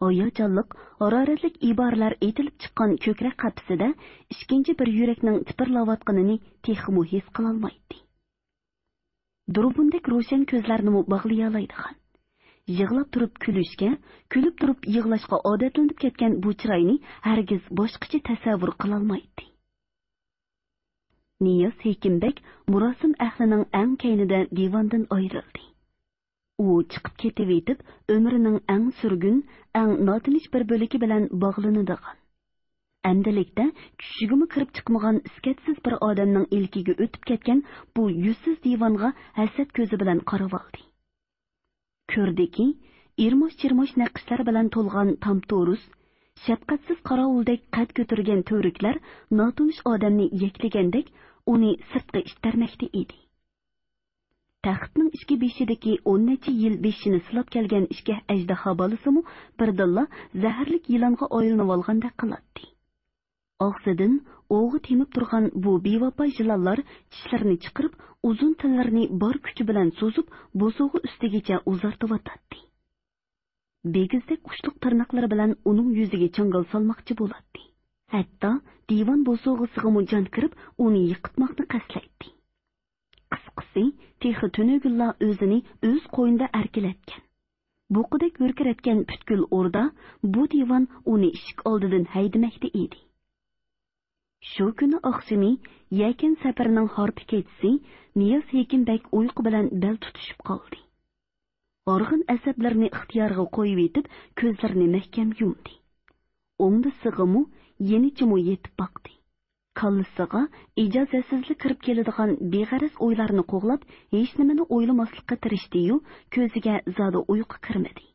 ھاياجانلىق، ھارارەتلىك ئىبارىلەر ئېتىلىپ چىققان كۆكرەك قەپىسىدە ئىككىنچى بىر يۈرەكنىڭ تىپىرلاۋاتقىنىنى تېخىمۇ ھېس قىلالمايتتى. دۇربۇندەك روشەن كۆزلەرنىمۇ باغلىيالايدىغان، يىغلاپ تۇرۇپ كۈلۈشكە، كۈلۈپ تۇرۇپ يىغلاشقا ئادەتلىنىپ كەتكەن بۇ چىراينى ھەرگىز باشقىچە تەسەۋۋۇر قىلالمايتتى. نىياز ھېكىم بەگ مۇراسىم ئەھلىنىڭ ئەڭ كەينىدە دىۋاندىن ئايرىلدى. ئۇ چىقىپ كېتىۋېتىپ، ئۆمرىنىڭ ئەڭ سۈرگۈن، ئەڭ ناتىنچ بىر بۆلىكى بىلەن باغلىنىدىغان، ئەمدىلىكتە چۈشىگىمۇ كىرىپ چىقمىغان ئىسكەتسىز بىر ئادەمنىڭ ئىلكىگە ئۆتۈپ كەتكەن بۇ يۈزسىز دىۋانغا ھەسەت كۆزى بىلەن قارىۋالدى. كۆردىكى، ئىرماش-چىرماش نەقىشلەر بىلەن تولغان تام تورۇس، شەپقەتسىز قاراۋۇلدەك قەد كۆتۈرگەن تۈۋرۈكلەر ناتونۇش ئادەمنى يەكلىگەندەك ئۇنى سىرتقا ئىتتەرمەكتە ئىدى. تەختنىڭ ئىككى بېشىدىكى ئون نەچچە يىل بېشىنى سىلاپ كەلگەن ئىككى ئەجدىھا بالىسىمۇ بىردىنلا زەھەرلىك يىلانغا ئايلىنىۋالغاندەك قىلاتتى. ئاغزىدىن ئوغا تېمىپ تۇرغان بۇ بىۋاپا يىلانلار چىشلىرىنى چىقىرىپ، ئۇزۇن تىللىرىنى بار كۈچى بىلەن سوزۇپ، بوسۇغا ئۈستىگىچە ئۇزارتىۋاتاتتى. بىگىزدەك ئۇچلۇق تىرناقلىرى بىلەن ئۇنىڭ يۈزىگە چاڭگال سالماقچى بولاتتى. ھەتتا دىۋان بوسۇغىسىغىمۇ جان كىرىپ، ئۇنى يىقىتماقنى قەستلەيتتى. قىسقىسى، تېخى تۈنۈگۈنلا ئۆزىنى ئۆز قوينىدا ئەركىلەتكەن، بۇقىدەك ھۆركىرەتكەن پۈتكۈل ئوردا بۇ دىۋان ئۇنى ئىشىك ئالدىدىن ھەيدىمەكتە ئىدى. شۇ كۈنى ئاخشىمى يەكەن سەپىرىنىڭ ھارپا كېچىسى نىياز ھېكىم بەگ ئۇيقۇ بىلەن بەل تۇتۇشۇپ قالدى. ھارغىن ئەسەبلىرىنى ئىختىيارىغا قويۇۋېتىپ، كۆزلىرىنى مەھكەم يۇمدى. ئوڭدىسىغىمۇ، يېنىچىمۇ يېتىپ باقتى. كاللىسىغا ئىجازەتسىزلا كىرىپ كېلىدىغان بىغەرەز ئويلارنى قوغلاپ، ھېچنېمىنى ئويلىماسلىققا تىرىشتى-يۇ، كۆزىگە زادى ئۇيقۇ كىرمىدى.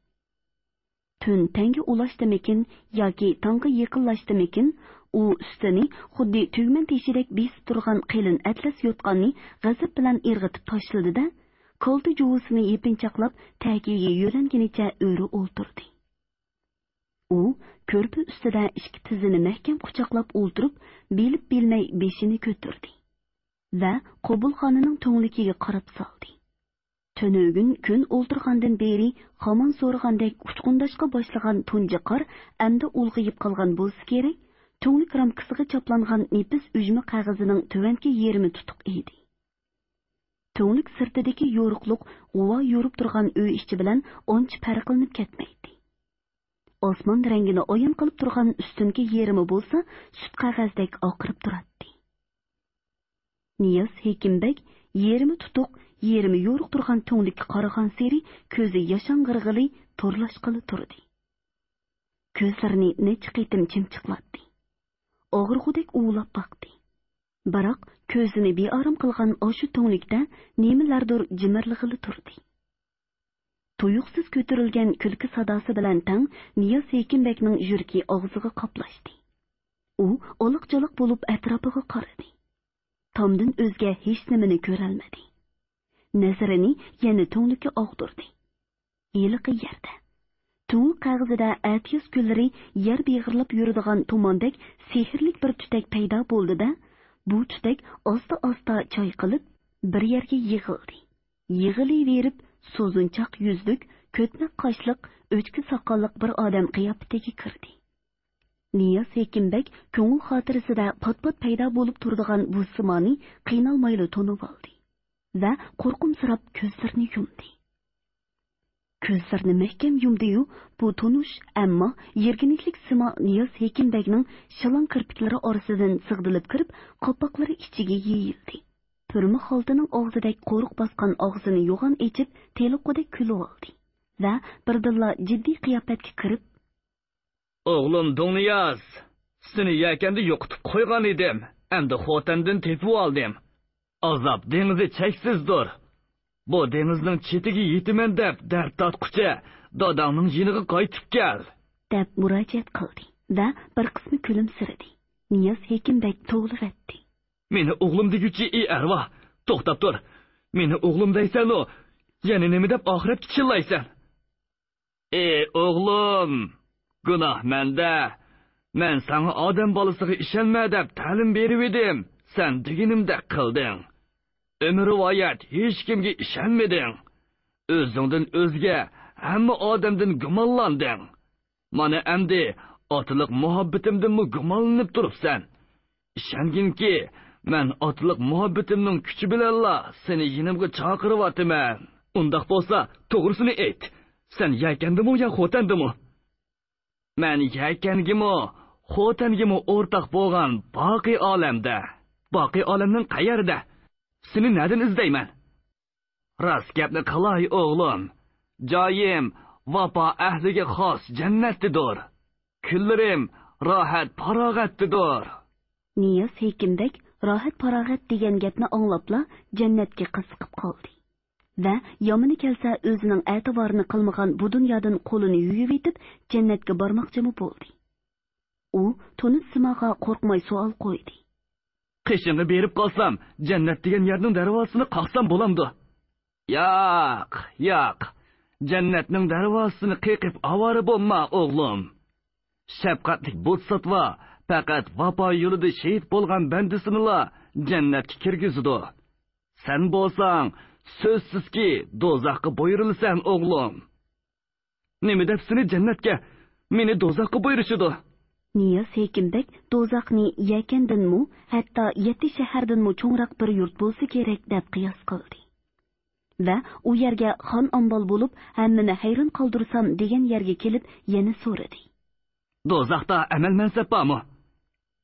تۈن تەڭگە ئۇلاشتىمىكىن ياكى تاڭغا يېقىنلاشتىمىكىن، ئۇ ئۈستىنى خۇددى تۈگمەن تېشىدەك بېسىپ تۇرغان قېلىن ئەتلەس يوتقاننى غەزەپ بىلەن ئىرغىتىپ تاشلىدى-دە، كالتە جۇۋىسىنى يېپىنچاقلاپ، تەكىيىگە يۆلەنگىنىچە ئۆرە ئولتۇردى. ئۇ كۆرپە ئۈستىدە ئىككى تىزىنى مەھكەم قۇچاقلاپ ئولتۇرۇپ، بىلىپ بىلمەي بېشىنى كۆتۈردى ۋە قوبۇلخانىنىڭ تۈڭلۈكىگە قاراپ سالدى. تۈنۈگۈن كۈن ئولتۇرغاندىن بېرى خامان سورىغاندەك ئۇچقۇنداشقا باشلىغان تۇنجى قار ئەمدى ئۇلغىيىپ قالغان بولسا كېرەك، تۈڭلۈك رامكىسىغا چاپلانغان نېپىز ئۈجمە قەغىزىنىڭ تۆۋەنكى يېرىمى تۇتۇق ئىدى. تۈڭلۈك سىرتىدىكى يورۇقلۇق غۇۋا يورۇپ تۇرغان ئۆي ئىچى بىلەن ئانچە پەرقلىنىپ كەتمەيتتى. ئاسمان رەڭگىنى ئايان قىلىپ تۇرغان ئۈستۈنكى يېرىمى بولسا سۈت قەغەزدەك ئاقىرىپ تۇراتتى. نىياز ھېكىم بەگ يېرىمى تۇتۇق، يېرىمى يورۇق تۇرغان تۈڭلۈككە قارىغانسېرى كۆزى ياشاڭغىرىغىلى، تورلاشقىلى تۇردى. كۆزلىرىنى نەچچە قېتىم چىمچىقلاتتى. ئاغرىغۇدەك ئۇۋىلاپ باقتى. بىراق، كۆزىنى بىئارام قىلغان ئاشۇ تۈڭلۈكتە نېمىلەردۇر جىمىرلىغىلى تۇردى. تۇيۇقسىز كۆتۈرۈلگەن كۈلكە ساداسى بىلەن تەڭ نىياز ھېكىم بەگنىڭ يۈرىكى ئاغزىغا قاپلاشتى. ئۇ ئالاق-چالاق بولۇپ ئەتراپىغا قارىدى. تامدىن ئۆزگە ھېچنېمىنى كۆرەلمىدى. نەزىرىنى يەنە تۈڭلۈككە ئاغدۇردى. ھېلىقى يەردە، تۈڭلۈك قەغىزىدە ئەتىياز كۈنلىرى يەر بېغىرلاپ يۈرىدىغان توماندەك سېھىرلىك بىر تۈتەك پەيدا بولدى-دە، بۇ تۈتەك ئاستا-ئاستا چايقىلىپ، بىر يەرگە يىغىلدى. يىغىلىۋېرىپ، سوزۇنچاق يۈزلۈك، كۆتنەك قاشلىق، ئۆچكە ساقاللىق بىر ئادەم قىياپىتىگە كىردى. نىياز ھېكىم بەگ كۆڭۈل خاتىرىسىدە پات-پات پەيدا بولۇپ تۇرىدىغان بۇ سىمانى قىينالمايلا تونۇۋالدى ۋە قورقۇمسىراپ كۆزلىرىنى يۇمدى. كۆزلىرىنى مەھكەم يۇمدى-يۇ، بۇ تونۇش، ئەمما يىرگىنچلىك سىما نىياز ھېكىم بەگنىڭ شالاڭ كىرپىكلىرى ئارىسىدىن سىغدىلىپ كىرىپ، قاپاقلىرى ئىچىگە يېيىلدى. پۈرمە خالتىنىڭ ئاغزىدەك قورۇق باسقان ئاغزىنى يوغان ئېچىپ، تېلىققۇدەك كۈلۈۋالدى ۋە بىردىنلا جىددىي قىياپەتكە كىرىپ، ئوغلۇم دۇڭنىياز، سېنى يەكەندە يوقىتىپ قويغان ئىدىم، ئەمدى خوتەندىن تېپىۋالدىم. ئازاب دېڭىزى چەكسىزدۇر. بۇ دېڭىزنىڭ چېتىگە يېتىمەن دەپ دەرد تارتقۇچە، داداڭنىڭ يېنىغا قايتىپ كەل. دەپ مۇراجىئەت قىلدى ۋە بىر قىسمى كۈلۈمسىرىدى. نىياز ھېكىم بەگ توۋلىۋەتتى. مېنى ئوغلۇم دېگۈچى، ئى ئەرۋا! توختاپ تۇر! مېنى ئوغلۇم دەيسەنۇ؟ يەنە نېمە دەپ ئاخىرەتكە چىللايسەن؟ ئى ئوغلۇم، گۇناھ مەندە. مەن ساڭا ئادەم بالىسىغا ئىشەنمە دەپ تەلىم بېرىۋىدىم، سەن دېگىنىمدەك قىلدىڭ. ئۆمۈر رىۋايەت ھېچكىمگە ئىشەنمىدىڭ. ئۆزۈڭدىن ئۆزگە ھەممە ئادەمدىن گۇمانلاندىڭ. مانا ئەمدى ئاتىلىق مۇھەببىتىمدىنمۇ گۇمانلىنىپ تۇرۇپسەن. ئىشەنگىنكى، مەن ئاتىلىق مۇھەببىتىمنىڭ كۈچى بىلەنلا سېنى يېنىمغا چاقىرىۋاتىمەن. ئۇنداق بولسا، توغرىسىنى ئېيت. سەن يەكەندىمۇ يا خوتەندىمۇ؟ مەن يەكەنگىمۇ، خوتەنگىمۇ ئورتاق بولغان باقىي ئالەمدە. باقىي ئالەمنىڭ قەيەردە؟ سېنى نەدىن ئىزدەيمەن؟ راست گەپنى قىلاي، ئوغلۇم. جايىم ۋاپا ئەھلىگە خاس جەننەتتىدۇر. كۈنلىرىم راھەت-پاراغەتتىدۇر. نىياز ھېكىم بەگ راھەت-پاراغەت دېگەن گەپنى ئاڭلاپلا جەننەتكە قىزىقىپ قالدى ۋە يامىنى كەلسە ئۆزىنىڭ ئەتىۋارىنى قىلمىغان بۇ دۇنيادىن قولىنى يۇيۇۋېتىپ، جەننەتكە بارماقچىمۇ بولدى. ئۇ تونۇش سىماغا قورقماي سوئال قويدى. قېشىڭغا بېرىپ قالسام، جەننەت دېگەن يەرنىڭ دەرۋازىسىنى قاقسام بولامدۇ؟ ياق، ياق. جەننەتنىڭ دەرۋازىسىنى قېقىپ ئاۋارە بولما، ئوغلۇم. شەپقەتلىك بۇت ساتۋا پەقەت ۋاپا يولىدا شېھىت بولغان بەندىسىنىلا جەننەتكە كىرگۈزىدۇ. سەن بولساڭ، سۆزسىزكى، دوزاخقا بۇيرۇلىسەن، ئوغلۇم. نېمە دەپ سېنى جەننەتكە، مېنى دوزاخقا بۇيرۇشىدۇ؟ نىياز ھېكىم بەگ دوزاخنى يەكەندىنمۇ، ھەتتا يەتتە شەھەردىنمۇ چوڭراق بىر يۇرت بولسا كېرەك دەپ قىياس قىلدى. ۋە ئۇ يەرگە خان ئامبال بولۇپ، ھەممىنى ھەيران قالدۇرسام دېگەن يەرگە كېلىپ يەنە سورىدى. دوزاختا ئەمەل مەنسەپ بارمۇ؟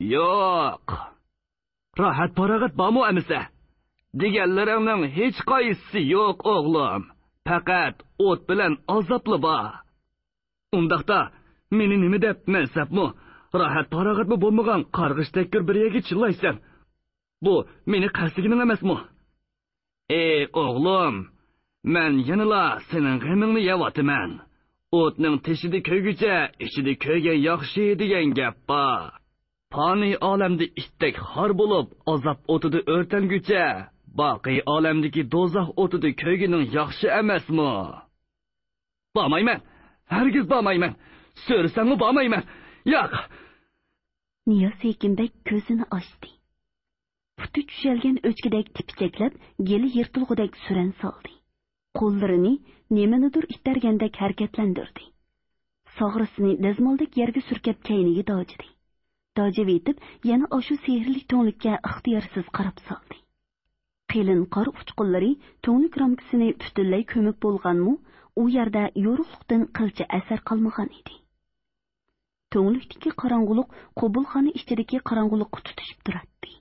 يوق. راھەت-پاراغەت بارمۇ ئەمىسە؟ دېگەنلىرىڭنىڭ ھېچقايسىسى يوق، ئوغلۇم. پەقەت ئوت بىلەن ئازابلا بار. ئۇنداقتا، مېنى نېمە دەپ مەنسەپمۇ، راھەت-پاراغەتمۇ بولمىغان قارغىش تەككۈر بىر يەرگە چىللايسەن؟ بۇ مېنى قەستلىگىنىڭ ئەمەسمۇ؟ ئى ئوغلۇم، مەن يەنىلا سېنىڭ غېمىڭنى يەۋاتىمەن. ئوتنىڭ تېشىدا كۆيگۈچە، ئىچىدە كۆيگەن ياخشى دېگەن گەپ بار. پانىي ئالەمدە ئىتتەك خار بولۇپ، ئازاب ئوتىدا ئۆرتەنگۈچە، باقىي ئالەمدىكى دوزاخ ئوتىدا كۆيگىنىڭ ياخشى ئەمەسمۇ؟ بارمايمەن. ھەرگىز بارمايمەن. سۆرىسەڭمۇ بارمايمەن. ياق! نىياز ھېكىم بەگ كۆزىنى ئاچتى. پۇتى چۈشەلگەن ئۆچكىدەك تىپىچەكلەپ، گېلى يىرتىلغۇدەك سۈرەن سالدى. قوللىرىنى نېمىنىدۇر ئىتتەرگەندەك ھەرىكەتلەندۈردى. ساغرىسىنى دەزمالدەك يەرگە سۈركەپ كەينىگە داجىدى. داجىۋېتىپ، يەنە ئاشۇ سېھىرلىك تۈڭلۈككە ئىختىيارسىز قاراپ سالدى. قېلىن قار ئۇچقۇنلىرى تۈڭلۈك رامكىسىنى پۈتۈنلەي كۆمۈپ بولغانمۇ، ئۇ يەردە يورۇقلۇقتىن قىلچە ئەسەر قالمىغان ئىدى. تۈڭلۈكتىكى قاراڭغۇلۇق قوبۇلخانا ئىچىدىكى قاراڭغۇلۇققا تۇتىشىپ تۇراتتى.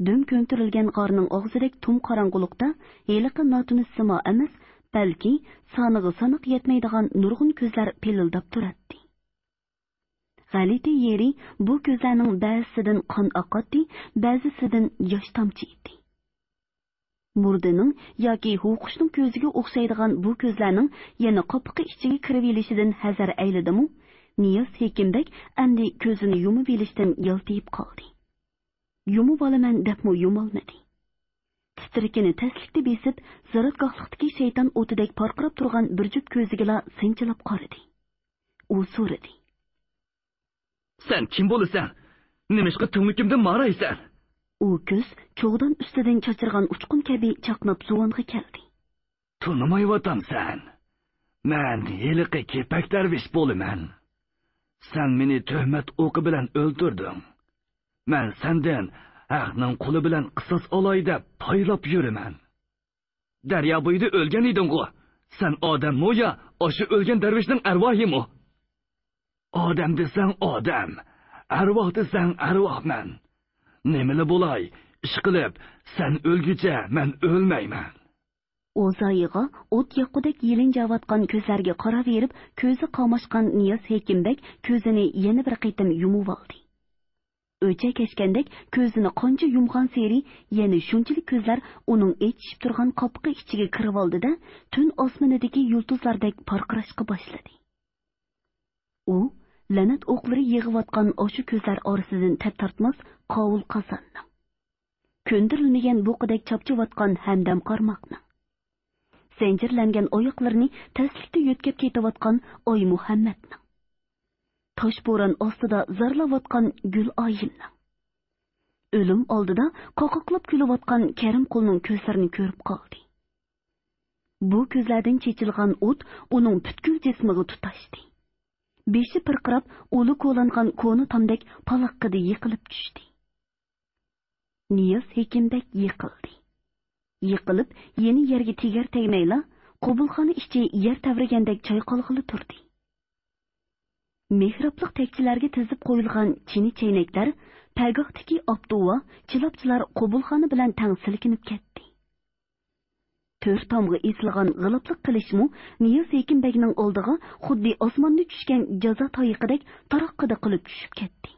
دۈم كۆمتۈرۈلگەن غارنىڭ ئاغزىدەك تۇم قاراڭغۇلۇقتا ھېلىقى ناتونۇش سىما ئەمەس، بەلكى سانىغا ساناق يەتمەيدىغان نۇرغۇن كۆزلەر پىلىلداپ تۇراتتى. غەلىتە يېرى، بۇ كۆزلەرنىڭ بەزىسىدىن قان ئاقاتتى، بەزىسىدىن ياش تامچىيتتى. مۇردىنىڭ ياكى ھۇۋقۇشنىڭ كۆزىگە ئوخشايدىغان بۇ كۆزلەرنىڭ يەنە قاپىقى ئىچىگە كىرىۋېلىشىدىن ھەزەر ئەيلىدىمۇ، نىياز ھېكىم بەگ ئەمدى كۆزىنى يۇمۇۋېلىشتىن يالتىيىپ قالدى. يۇمۇۋالىمەن دەپمۇ يۇمالمىدى. تىترىكىنى تەسلىكتە بېسىپ، زاراتگاھلىقتىكى شەيتان ئوتىدەك پارقىراپ تۇرغان بىر جۈپ كۆزىگىلا سىنچىلاپ قارىدى. ئۇ سورىدى. سەن كىم بولىسەن؟ نېمىشقا تۈڭلۈكۈمدىن مارايسەن؟ ئۇ كۆز چوغدان ئۈستىدىن چاچرىغان ئۇچقۇن كەبى چاقناپ زۇۋانغا كەلدى. تونۇمايۋاتامسەن؟ مەن ھېلىقى كېپەك دەرۋىش بولىمەن. سەن مېنى تۆھمەت ئوقى بىلەن ئۆلتۈردۈڭ. مەن سەندىن ھەقنىڭ قولى بىلەن قىساس ئالاي دەپ پايلاپ يۈرىمەن. دەريا بويىدا ئۆلگەن ئىدىڭغۇ؟ سەن ئادەممۇ يا ئاشۇ ئۆلگەن دەرۋىشنىڭ ئەرۋاھىمۇ؟ ئادەم دېسەڭ ئادەم، ئەرۋاھ دېسەڭ ئەرۋاھمەن. نېمىلا بولاي، ئىشقىلىپ، سەن ئۆلگۈچە مەن ئۆلمەيمەن. ئوزايىغا ئوت ياققۇدەك يېلىنجاۋاتقان كۆزلەرگە قاراۋېرىپ، كۆزى قاماشقان نىياز ھېكىم بەگ كۆزىنى يەنە بىر قېتىم يۇمۇۋالدى. ئۆچە كەچكەندەك كۆزىنى قانچە يۇمغانسېرى، يەنە شۇنچىلىك كۆزلەر ئۇنىڭ ئېچىشىپ تۇرغان قاپىقى ئىچىگە كىرىۋالدى-دە، تۈن ئاسمىنىدىكى يۇلتۇزلاردەك پارقىراشقا باشلىدى. ئۇ لەنەت ئوقلىرى يېغىۋاتقان ئاشۇ كۆزلەر ئارىسىدىن تەپ تارتماس قاۋۇل قازاننىڭ، كۆندۈرۈلمىگەن بۇقىدەك چاپچىۋاتقان ھەمدەم قارماقنىڭ، زەنجىرلەنگەن ئاياقلىرىنى تەسلىكتە يۆتكەپ كېتىۋاتقان ئايمۇھەممەتنىڭ، تاش بوران ئاستىدا زارلاۋاتقان گۈلئايىمنىڭ، ئۆلۈم ئالدىدا قاقاقلاپ كۈلۈۋاتقان كەرىمقۇلنىڭ كۆزلىرىنى كۆرۈپ قالدى. بۇ كۆزلەردىن چېچىلغان ئوت ئۇنىڭ پۈتكۈل جىسمىغا تۇتاشتى. بېشى پىرقىراپ، ئۇلى كولانغان كونا تامدەك پالاققىدە يىقىلىپ چۈشتى. نىياز ھېكىم بەگ يىقىلدى. يىقىلىپ، يەنە يەرگە تېگەر تەگمەيلا، قوبۇلخانا ئىچى يەر تەۋرىگەندەك چايقالغىلى تۇردى. مېھرابلىق تەكچىلەرگە تىزىپ قويۇلغان چىنە چەينەكلەر، پەگاھتىكى ئاپتوۋا، چىلاپچىلار قوبۇلخانا بىلەن تەڭ سىلكىنىپ كەتتى. تۆر تامغا ئېسىلغان غىلاپلىق قىلىچمۇ نىياز ھېكىم بەگنىڭ ئالدىغا خۇددى ئاسماندىن چۈشكەن جازا تايىقىدەك تاراققىدە قىلىپ چۈشۈپ كەتتى.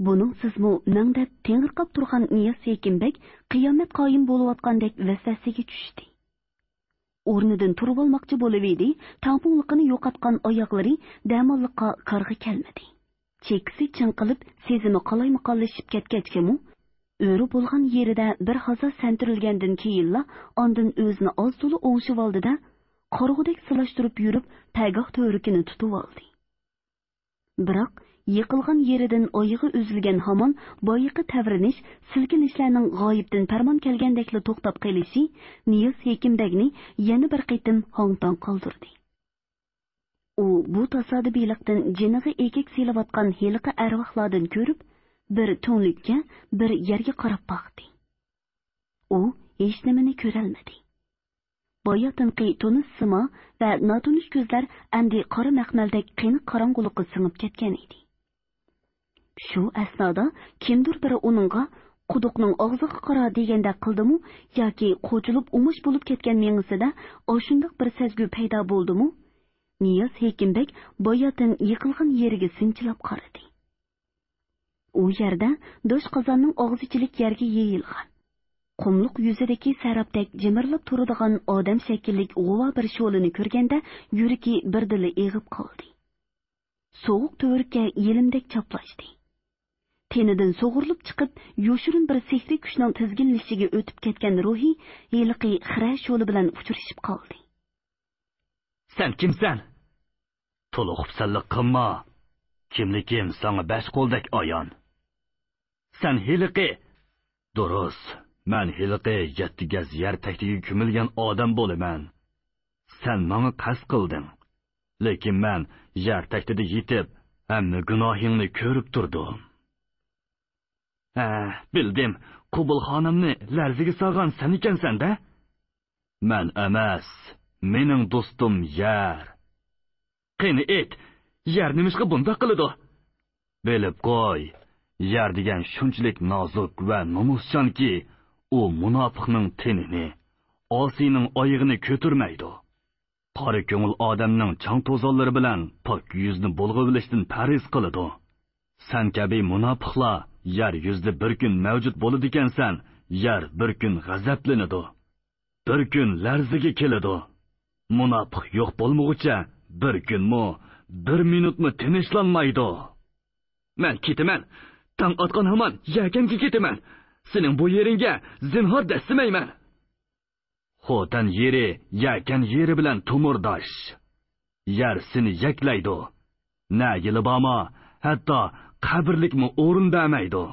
بۇنىڭسىزمۇ مەڭدەپ تېڭىرقاپ تۇرغان نىياز ھېكىم بەگ قىيامەت قايىم بولۇۋاتقاندەك ۋەسۋەسىگە چۈشتى. ئورنىدىن تۇرۇۋالماقچى بولۇۋىدى، تەڭپۇڭلۇقىنى يوقاتقان ئاياغلىرى دەماللىققا كارغا كەلمىدى. چېكىسى چىڭقىلىپ، سېزىمى قالايمىقانلىشىپ كەتكەچكىمۇ، ئۆرە بولغان يېرىدە بىر ھازا سەنتۈرۈلگەندىن كېيىنلا، ئاندىن ئۆزىنى ئاز-تولا ئوڭشىۋالدى-دە، قارىغۇدەك سىلاشتۇرۇپ يۈرۈپ، پەگاھ تۈۋرۈكىنى تۇتۇۋالدى. بىراق، يىقىلغان يېرىدىن ئايىغى ئۈزۈلگەن ھامان بايىقى تەۋرىنىش، سىلكىنىشلەرنىڭ غايىبتىن پەرمان كەلگەندەكلا توختاپ قېلىشى نىياز ھېكىم بەگنى يەنە بىر قېتىم ھاڭ-تاڭ قالدۇردى. ئۇ بۇ تاسادىپىيلىقتىن جېنىغا ئېگىك سېلىۋاتقان ھېلىقى ئەرۋاھلاردىن كۆرۈپ، بىر تۈڭلۈككە، بىر يەرگە قاراپ باقتى. ئۇ ھېچنېمىنى كۆرەلمىدى. باياتىنقى تونۇش سىما ۋە ناتونۇش كۆزلەر ئەمدى قارا مەخمەلدەك قېنىق قاراڭغۇلۇققا سىڭىپ كەتكەن ئىدى. شۇ ئەسنادا كىمدۇر بىرى ئۇنىڭغا «قۇدۇقنىڭ ئاغزىغا قارا» دېگەندەك قىلدىمۇ ياكى قوچۇلۇپ ئۇماش بولۇپ كەتكەن مېڭىسىدە ئاشۇنداق بىر سەزگۈ پەيدا بولدىمۇ، نىياز ھېكىم بەگ باياتىن يىقىلغان يېرىگە سىنچىلاپ قارىدى. ئۇ يەردە داشقازاننىڭ ئاغزىچىلىك يەرگە يېيىلغان، قۇملۇق يۈزىدىكى سەرابتەك جىمىرلاپ تۇرىدىغان ئادەم شەكىللىك غۇۋا بىر شولىنى كۆرگەندە يۈرىكى بىردىنلا ئېغىپ قالدى. سوغۇق تۈۋرۈككە يېلىمدەك چاپلاشتى. تېنىدىن سۇغۇرۇلۇپ چىقىپ، يوشۇرۇن بىر سېھرىي كۈچنىڭ تىزگىنلىشىگە ئۆتۈپ كەتكەن روھى ھېلىقى خىرە شولى بىلەن ئۇچرىشىپ قالدى. سەن كىمسەن؟ تولۇق خۇپسەنلىك قىلما. كىملىكىم ساڭا بەش قولدەك ئايان. سەن ھېلىقى. دۇرۇس، مەن ھېلىقى يەتتە گەز يەر تەكتىگە كۆمۈلگەن ئادەم بولىمەن. سەن ماڭا قەست قىلدىڭ. لېكىن مەن يەر تەكتىدە يېتىپ، ھەممە گۇناھىڭنى كۆرۈپ تۇردۇم. ھە، بىلدىم، قوبۇلخانامنى لەرزىگە سالغان سەن ئىكەنسەن-دە؟ مەن ئەمەس، مېنىڭ دوستۇم يەر. قېنى ئېيت، يەر نېمىشقا بۇنداق قىلىدۇ؟ بىلىپ قوي، يەر دېگەن شۇنچىلىك نازۇك ۋە نومۇسچانكى، ئۇ مۇناپىقنىڭ تېنىنى، ئاسىينىڭ ئايىغىنى كۆتۈرمەيدۇ. قارا كۆڭۈل ئادەمنىڭ چاڭ-توزانلىرى بىلەن پاك يۈزنى بۇلغىۋېلىشتىن پەرھىز قىلىدۇ. سەن كەبى مۇناپىقلار يەر يۈزىدە بىر كۈن مەۋجۇت بولىدىكەنسەن، يەر بىر كۈن غەزەپلىنىدۇ. بىر كۈن لەرزىگە كېلىدۇ. مۇناپىق يوق بولمىغۇچە بىر كۈنمۇ، بىر مىنۇتمۇ تىنچلانمايدۇ. مەن كېتىمەن. تاڭ ئاتقان ھامان يەكەنگە كېتىمەن. سېنىڭ بۇ يېرىڭگە زىنھار دەسسىمەيمەن. خوتەن يېرى يەكەن يېرى بىلەن تومۇرداش. يەر سېنى يەكلەيدۇ. نە يىلى بارما، ھەتتا قەبرىلىكمۇ ئورۇن بەرمەيدۇ.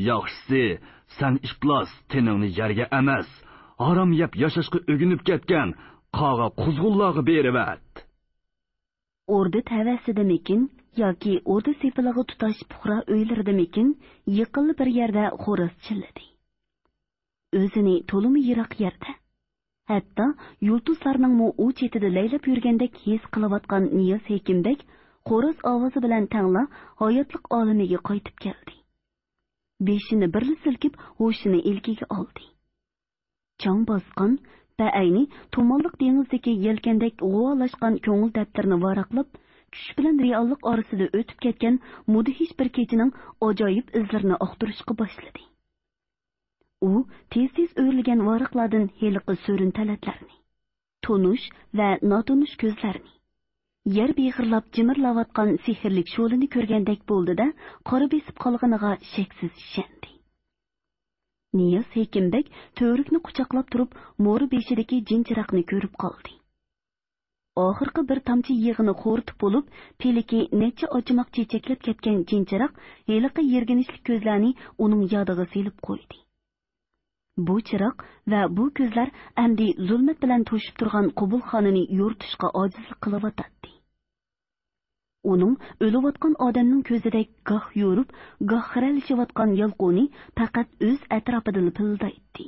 ياخشىسى، سەن ئىپلاس تېنىڭنى يەرگە ئەمەس، ھارام يەپ ياشاشقا ئۆگىنىپ كەتكەن قاغا قۇزغۇنلارغا بېرىۋەت. ئوردا تەۋەسىدىمىكىن ياكى ئوردا سېپىلىغا تۇتاش پۇقرا ئۆيلىرىدىمىكىن يېقىنلا بىر يەردە خوراز چىللىدى. ئۆزىنى تولىمۇ يىراق يەردە، ھەتتا يۇلتۇزلارنىڭمۇ ئۇ چېتىدە لەيلەپ يۈرگەندەك ھېس قىلىۋاتقان نىياز ھېكىمبەگ خوراز ئاۋازى بىلەن تەڭلا ھاياتلىق ئالىمىگە قايتىپ كەلدى. بېشىنى بىرلا سىلكىپ، ھوشىنى ئىلكىگە ئالدى. چاڭ باسقان، بەئەينى تۇمانلىق دېڭىزدىكى يەلكەندەك غۇۋالاشقان كۆڭۈل دەپتىرىنى ۋاراقلاپ، چۈش بىلەن رېئاللىق ئارىسىدا ئۆتۈپ كەتكەن مۇدھىش بىر كېچىنىڭ ئاجايىپ ئىزلىرىنى ئاختۇرۇشقا باشلىدى. ئۇ تېز-تېز ئۆرۈلگەن ۋاراقلاردىن ھېلىقى سۆرۈن تەلەتلەرنى، تونۇش ۋە ناتونۇش كۆزلەرنى، يەر بېغىرلاپ جىمىرلاۋاتقان سېھىرلىك شولىنى كۆرگەندەك بولدى-دە، قارا بېسىپ قالغىنىغا شەكسىز ئىشەندى. نىياز ھېكىمبەگ تۈۋرۈكنى قۇچاقلاپ تۇرۇپ، مورا بېشىدىكى جىنچىراغنى كۆرۈپ قالدى. ئاخىرقى بىر تامچە يېغىنى خورىتىپ بولۇپ، پىلىكى نەچچە ئاچىماق چېچەكلەپ كەتكەن جىنچىراق ھېلىقى يىرگىنچلىك كۆزلەرنى ئۇنىڭ يادىغا سېلىپ قويدى. بۇ چىراغ ۋە بۇ كۆزلەر ئەمدى زۇلمەت بىلەن توشۇپ تۇرغان قوبۇلخانىنى يورۇتۇشقا ئاجىزلىق قىلىۋاتاتتى. ئۇنىڭ ئۆلۈۋاتقان ئادەمنىڭ كۆزىدەك گاھ يورۇپ، گاھ خىرەلىشىۋاتقان يالقۇنى پەقەت ئۆز ئەتراپىدىلا پىلىلدايتتى.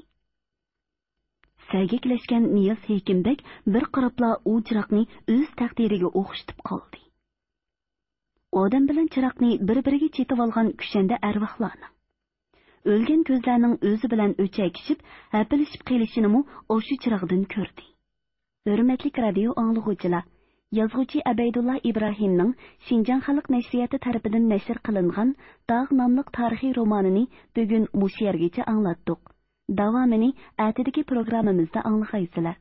سەگەكلەشكەن نىياز ھېكىمبەگ بىر قاراپلا ئۇ چىراغنى ئۆز تەقدىرىگە ئوخشىتىپ قالدى. ئادەم بىلەن چىراغنى بىر-بىرىگە چېتىۋالغان كۈشەندە ئەرۋاھلارنىڭ، ئۆلگەن كۆزلەرنىڭ ئۆزى بىلەن ئۆچەكىشىپ، ھەپىلىشىپ قېلىشىنىمۇ ئاشۇ چىراغدىن كۆردى. ھۆرمەتلىك رادىيو ئاڭلىغۇچىلار، يازغۇچى ئەبەيدۇللا ئىبراھىمنىڭ شىنجاڭ خەلق نەشرىياتى تەرىپىدىن نەشر قىلىنغان داغ ناملىق تارىخىي رومانىنى بۈگۈن مۇشۇ يەرگىچە ئاڭلاتتۇق. داۋامىنى ئەتىدىكى پروگراممىمىزدا ئاڭلىغايسىلەر.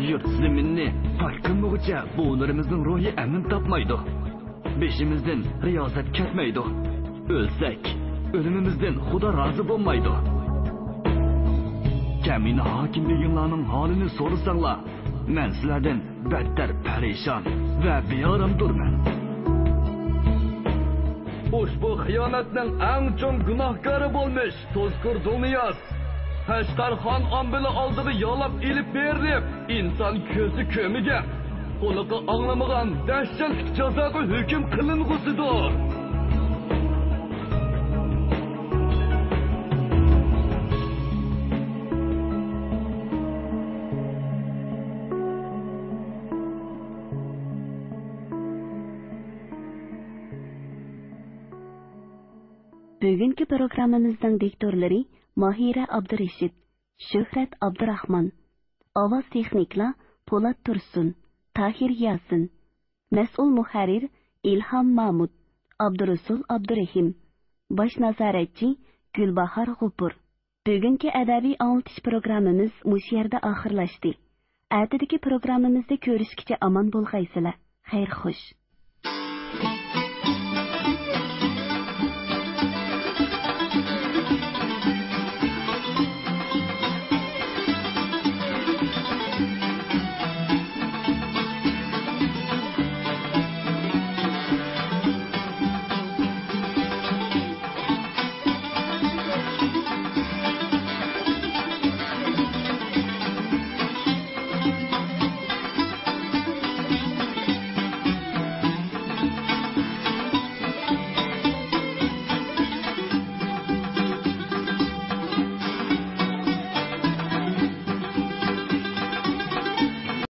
يۇرت زېمىننى پاك قىلمىغۇچە بوۋىلىرىمىزنىڭ روھى ئەمىن تاپمايدۇ. بېشىمىزدىن رىيازەت كەتمەيدۇ. ئۆلسەك، ئۆلۈمىمىزدىن خۇدا رازى بولمايدۇ. كەمىنە ھاكىم بېگىڭلارنىڭ ھالىنى سورىساڭلار، مەن سىلەردىن بەتتەر پەرىشان ۋە بىئارامدۇرمەن. ئۇشبۇ خىيانەتنىڭ ئەڭ چوڭ گۇناھكارى بولمىش توزكور دۇڭنىياز قەشقەر خان ئامبىلى ئالدىغا يالاپ ئېلىپ بېرىلىپ، ئىنسان كۆزى كۆرمىگەن، قۇلىقى ئاڭلىمىغان دەھشەتلىك جازاغا ھۆكۈم قىلىنغۇسىدۇر. بۈگۈنكى پروگراممىمىزنىڭ دىكتورلىرى ماھىرە ئابدۇرېشىت، شۆھرەت ئابدۇراخمان، ئاۋاز تېخنىكلار پولات تۇرسۇن، تاھىر ياسىن، مەسئۇل مۇھەررىر ئىلھام مامۇت، ئابدۇرۇسۇل ئابدۇرېھىم، باش نازارەتچى گۈلباھار غوپۇر. بۈگۈنكى ئەدەبىي ئاڭلىتىش پروگراممىمىز مۇشۇ يەردە ئاخىرلاشتى. ئەتىدىكى پروگراممىمىزدا كۆرۈشكىچە ئامان بولغايسىلەر. خەير خوش.